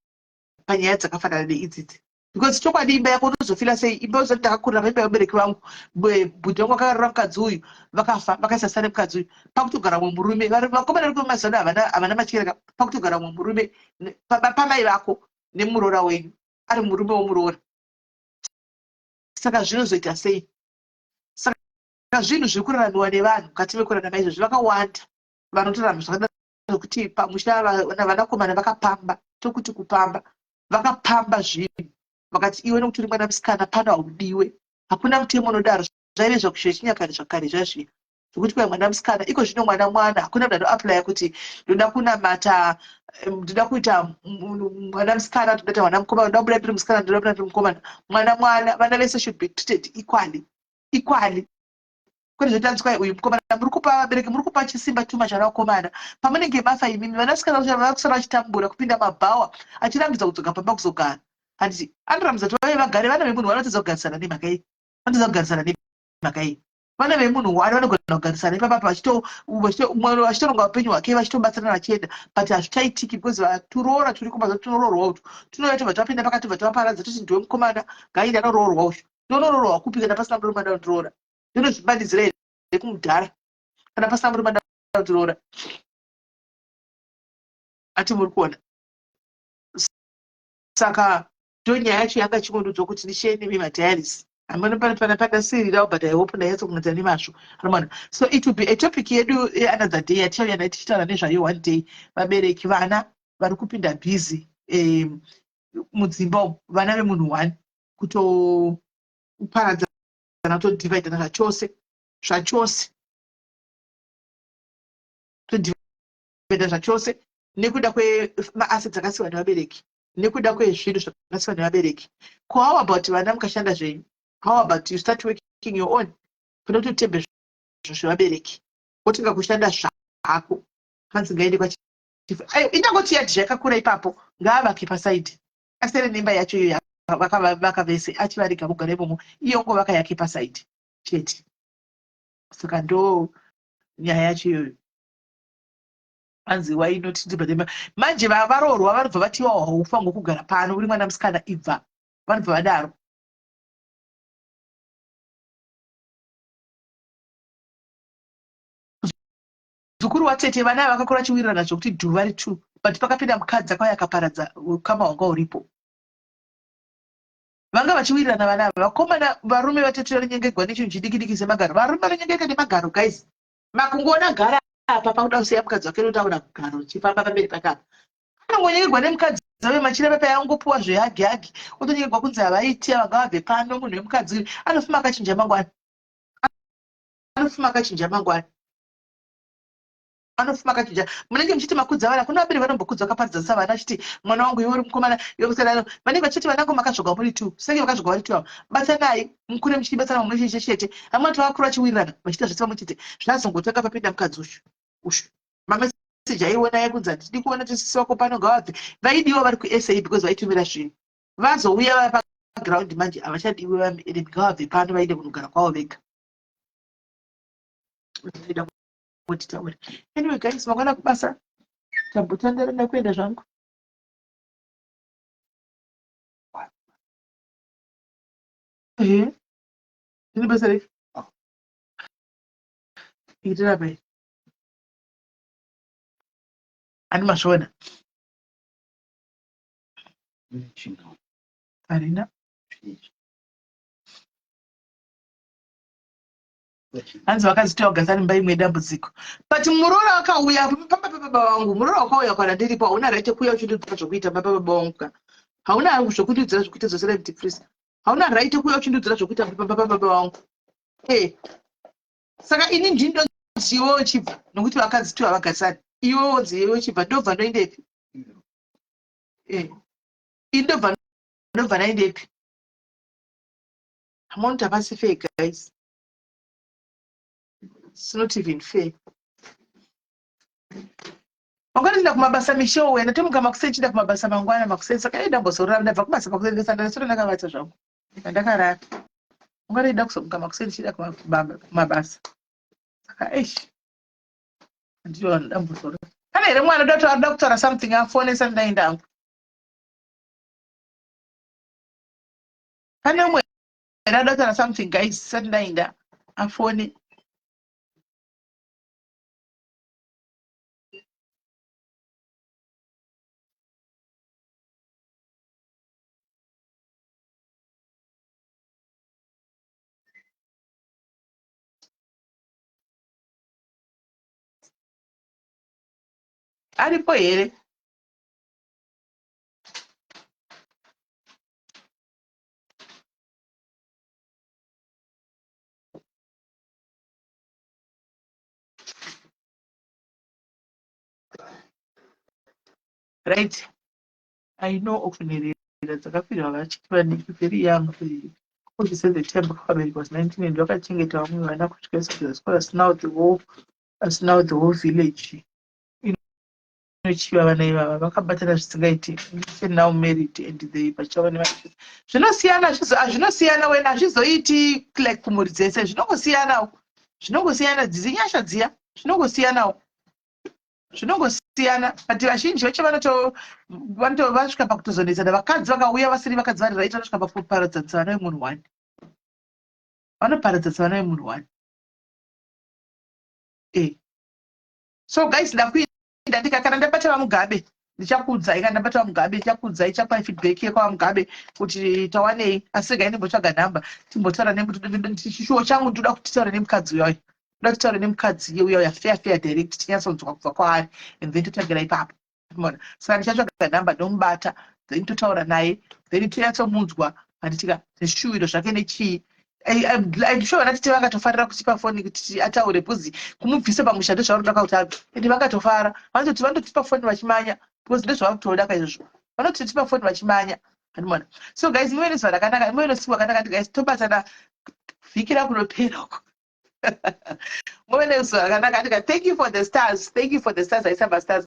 panyaya dzakafanana neidzidzi, because chokwadi imba yako unozofila sei? Imba uzoti ndakakurira paimba yevabereki vangu, bhudhi vangu vakarora mukadzi uyu, vakafa vakaisa sare mukadzi uyu, pakutogara mumwe murume. Vakomana vari kumazano havana matyira. Pakutogara mumwe murume pamai vako nemuroora wenyu, ari murume womuroora. Saka zvinozoita sei? Saka zvinhu zviri kuraramiwa nevanhu mukati mekurarama izvozvi, vakawanda vanotorarama zvakadaro, zvekuti pamusha vanakomana vakapamba, tokuti kupamba, vakapamba zvinhu, vakati iwe nokuti uri mwana musikana pano haudiwe. Hakuna mutemo unodaro. Zvaive zvechinyakare zvakare zvazviya zvekuti kwai mwana musikana. Iko zvino mwana mwana, hakuna munhu anoaplya kuti ndoda kunamata, ndoda kuita mwana musikana, ndoda kuita mwana mukomana, ndoda kubuda ndiri musikana, ndoda kubuda ndiri mukomana. Mwana mwana, vana vese should be treated equally, equally, kwete zvotanzi kwai uyu mukomana. Muri kupa vabereki, muri kupa chisimba tuma chana vakomana. Pamunenge mafa imimi, vanasikana vakusara vachitambura kupinda mabhawa, achirambidza kudzoka pamba kuzogara. Handiti anorambidza kuti vave vagare? Vana vemunhu vanotadza kugarisana nemhaka iyi, vanotadza kugarisana nemhaka iyi. Vana vemunhu wani vanogona kugarisana ipapa, vachitoronga upenyu hwake, vachitobatsirana, vachienda, but hazvichaitiki because turoora turi kumba tunoroorwa utu tunouya, tobva twapinda pakati, tobva twaparadza. Toti ndiwe mukomana, ngainde anoroorwa uyu. Ndonoroorwa kupi kana pasina murume anondiroora? Ndinozvibanidzira here kumudhara kana pasina murume anondiroora? Ati muri kuona? Saka ndo nyaya yacho yanga chingondiudzwa kuti ndishare nemi madiaries. Hamuna pane pana pandasirirawo, but I hope ndanyatsokunatsa nemazvo anomana. So it will be a topic yedu yeanother day yatichauya nayo tichitaura nezvayo one day. Vabereki, vana vari kupinda busy mudzimba umu, vana vemunhu one, kutoparadzana, kutodivhaidhana zvachose zvachose, kutodivhaidha zvachose nekuda kwemaassets akasiwa nevabereki, nekuda kwezvinhu zvakasiwa nevabereki. Ko how about vana mukashanda zvenyu? How about you start working your own, pane kuti utembe zvinhu zvevabereki, wotenga kushanda zvako? Hanzi ngaende kwachief. Ayo indangoti yadhi yakakura ipapo, ngaavake pasaidi, asere nemba yacho iyo vakavaka vese, achivarega kugara imomo, iye ongovaka yake pasaidi chete. Saka ndo nyaya yacho iyoyo. Hanzi wainoti ndibva manje varoorwa vanobva vati iwawo haufa ngokugara pano, uri mwana musikana, ibva. Vanobva vadaro. Muzukuru watete, vana ava vakakura vachiwirirana zvokuti dhuva ri two, but pakapinda mukadzi akauya akaparadza ukama hwanga huripo. Vanga vachiwirirana vana ava. Vakomana, varume vatete vanonyengegwa nechinhu chidiki diki semagaro. Varume vanonyengeka nemagaro, guys. Makungoona gara apa pakuda kusiya mukadzi wake nokuti aona garo richifamba pamberi pake apa, anongonyengegwa nemukadzi ave machira pepa yangopuwa zvehagi hagi, otonyengegwa kunzi havaiti ava, ngavabve pano. Munhu wemukadzi anofuma akachinja mangwana, anofuma akachinja mangwana, anofuma akachinja. Munenge muchiti makudza vana. Kuna vabereki vanombokudza vakaparadzanisa vana, achiti mwana wangu, iwe uri mukomana, iwe musikana. Vanenge vachiti vanangu makazvogwa muri two, senge vakazvogwa vari two ava, batanai mukure muchibatsana mumwe chete chete. Vamwe vati vakakura vachiwirirana, vachiita zvese pamwe chete. Zvazongotanga papinda mukadzi ushu ushu, mameseji aiona ekunzi handidi kuona tisisi wako pano, ngavabve. Vaidiwa vari kuSA because vaitumira zvinhu. Vazouya vava paground manje, havachadiwi vabereki, ngavabve pano vaende kunogara kwavo vega. Ndaida kuti taure. Anyway guys, mangwana kubasa, tambotandara, ndakuenda zvangu. Ehe, ndine basa rei itira pai ani mazviona harina. Hanzi vakazita kugarisana imba imwe dambudziko, but muroora akauya pamba pababa vangu. Muroora wakauya kana ndiripo, hauna right yekuuya uchindiudzira zvokuita pamba pababa vangu ka. Hauna zvokundiudzira zvokuita. Dzosera deep freezer. Hauna right yekuuya uchindiudzira zvekuita pamba pababa vangu. Eh. Saka ini ndini ndonzi iwe uchibva nokuti vakadzi tu havagarisani. Iwe wonzi iwe uchibva ndobva ndoendepi? Eh. Ini ndobva ndobva ndaendepi? Hamona kuti hapasi fair guys. It's not even fair. Mangwana ndinda kumabasa Michelle uya ndatomuka makuseni chinda kumabasa mangwana makuseni saka dai ndambozorora ndabva kubasa makuseni ndasanda ndaswera ndakavata zvangu ndandakarara. Mangwana ndida kuzomuka makuseni ndichida kumabasa saka eish ndiyo ndambozorora. Pane here mwana uda kuda kutaura something afonesa ndaenda hangu. Pane umwe here ada kutaura something guys sati ndaenda afone. Aripo here? Right. I know of nherera dzakafirwa vachiri vadiki very young She said the time vakabereka was 19 and vakachengeta vamwe vana kusvika isati asi now the whole asi now the whole village inochiva vana ivava vakabatana zvisingaiti now married and they pachava nevana zvinosiyana zvinosiyana wena hazvizoiti like kumhuri dzese zvinongosiyanawo zvinongosiyana dzizinyasha dziya zvinongosiyanawo zvinongosiyana but vazhinji vacho vanoto vasvika pakutozonetsana vakadzi vakauya vasiri vakadzi vari right vanosvika pakuparadzanisa vana vemunhu one vanoparadzanisa vana vemunhu one e so guys ndakuinda ndika kana ndabata vamugabe ndichakuudzai kana ndabata vamugabe ndichakuudzai chapai feedback yekwamugabe kuti tawanei asi regai ndimbotsvaga nhamba timbotaura nechishuwo changu ndinoda kuti titaure nemukadzi uyayo ndoda titaure nemukadzi iye uya uya fair fair direct tinyatsonzwa kubva kwaari and then totangira ipapo mona saka ndichatsvaga nhamba ndomubata then totaura naye then tonyatsomunzwa handitika nezvishuwiro zvake nechii I'm sure vana tete vangatofarira kutipa foni kuti ataure because kumubvisa pamusha ndozvavari kuda kuti abve ende vangatofara vanototi vanototipa foni vachimanya because ndozvavakutoda ka izvozvo vanototipa foni vachimanya andimona so guys muve nezuva rakanaka muve nesiku rakanaka guys tobatana vhiki rakunopera uko muve nezuva rakanaka andika thank you for the stars thank you for the stars aisamba stars.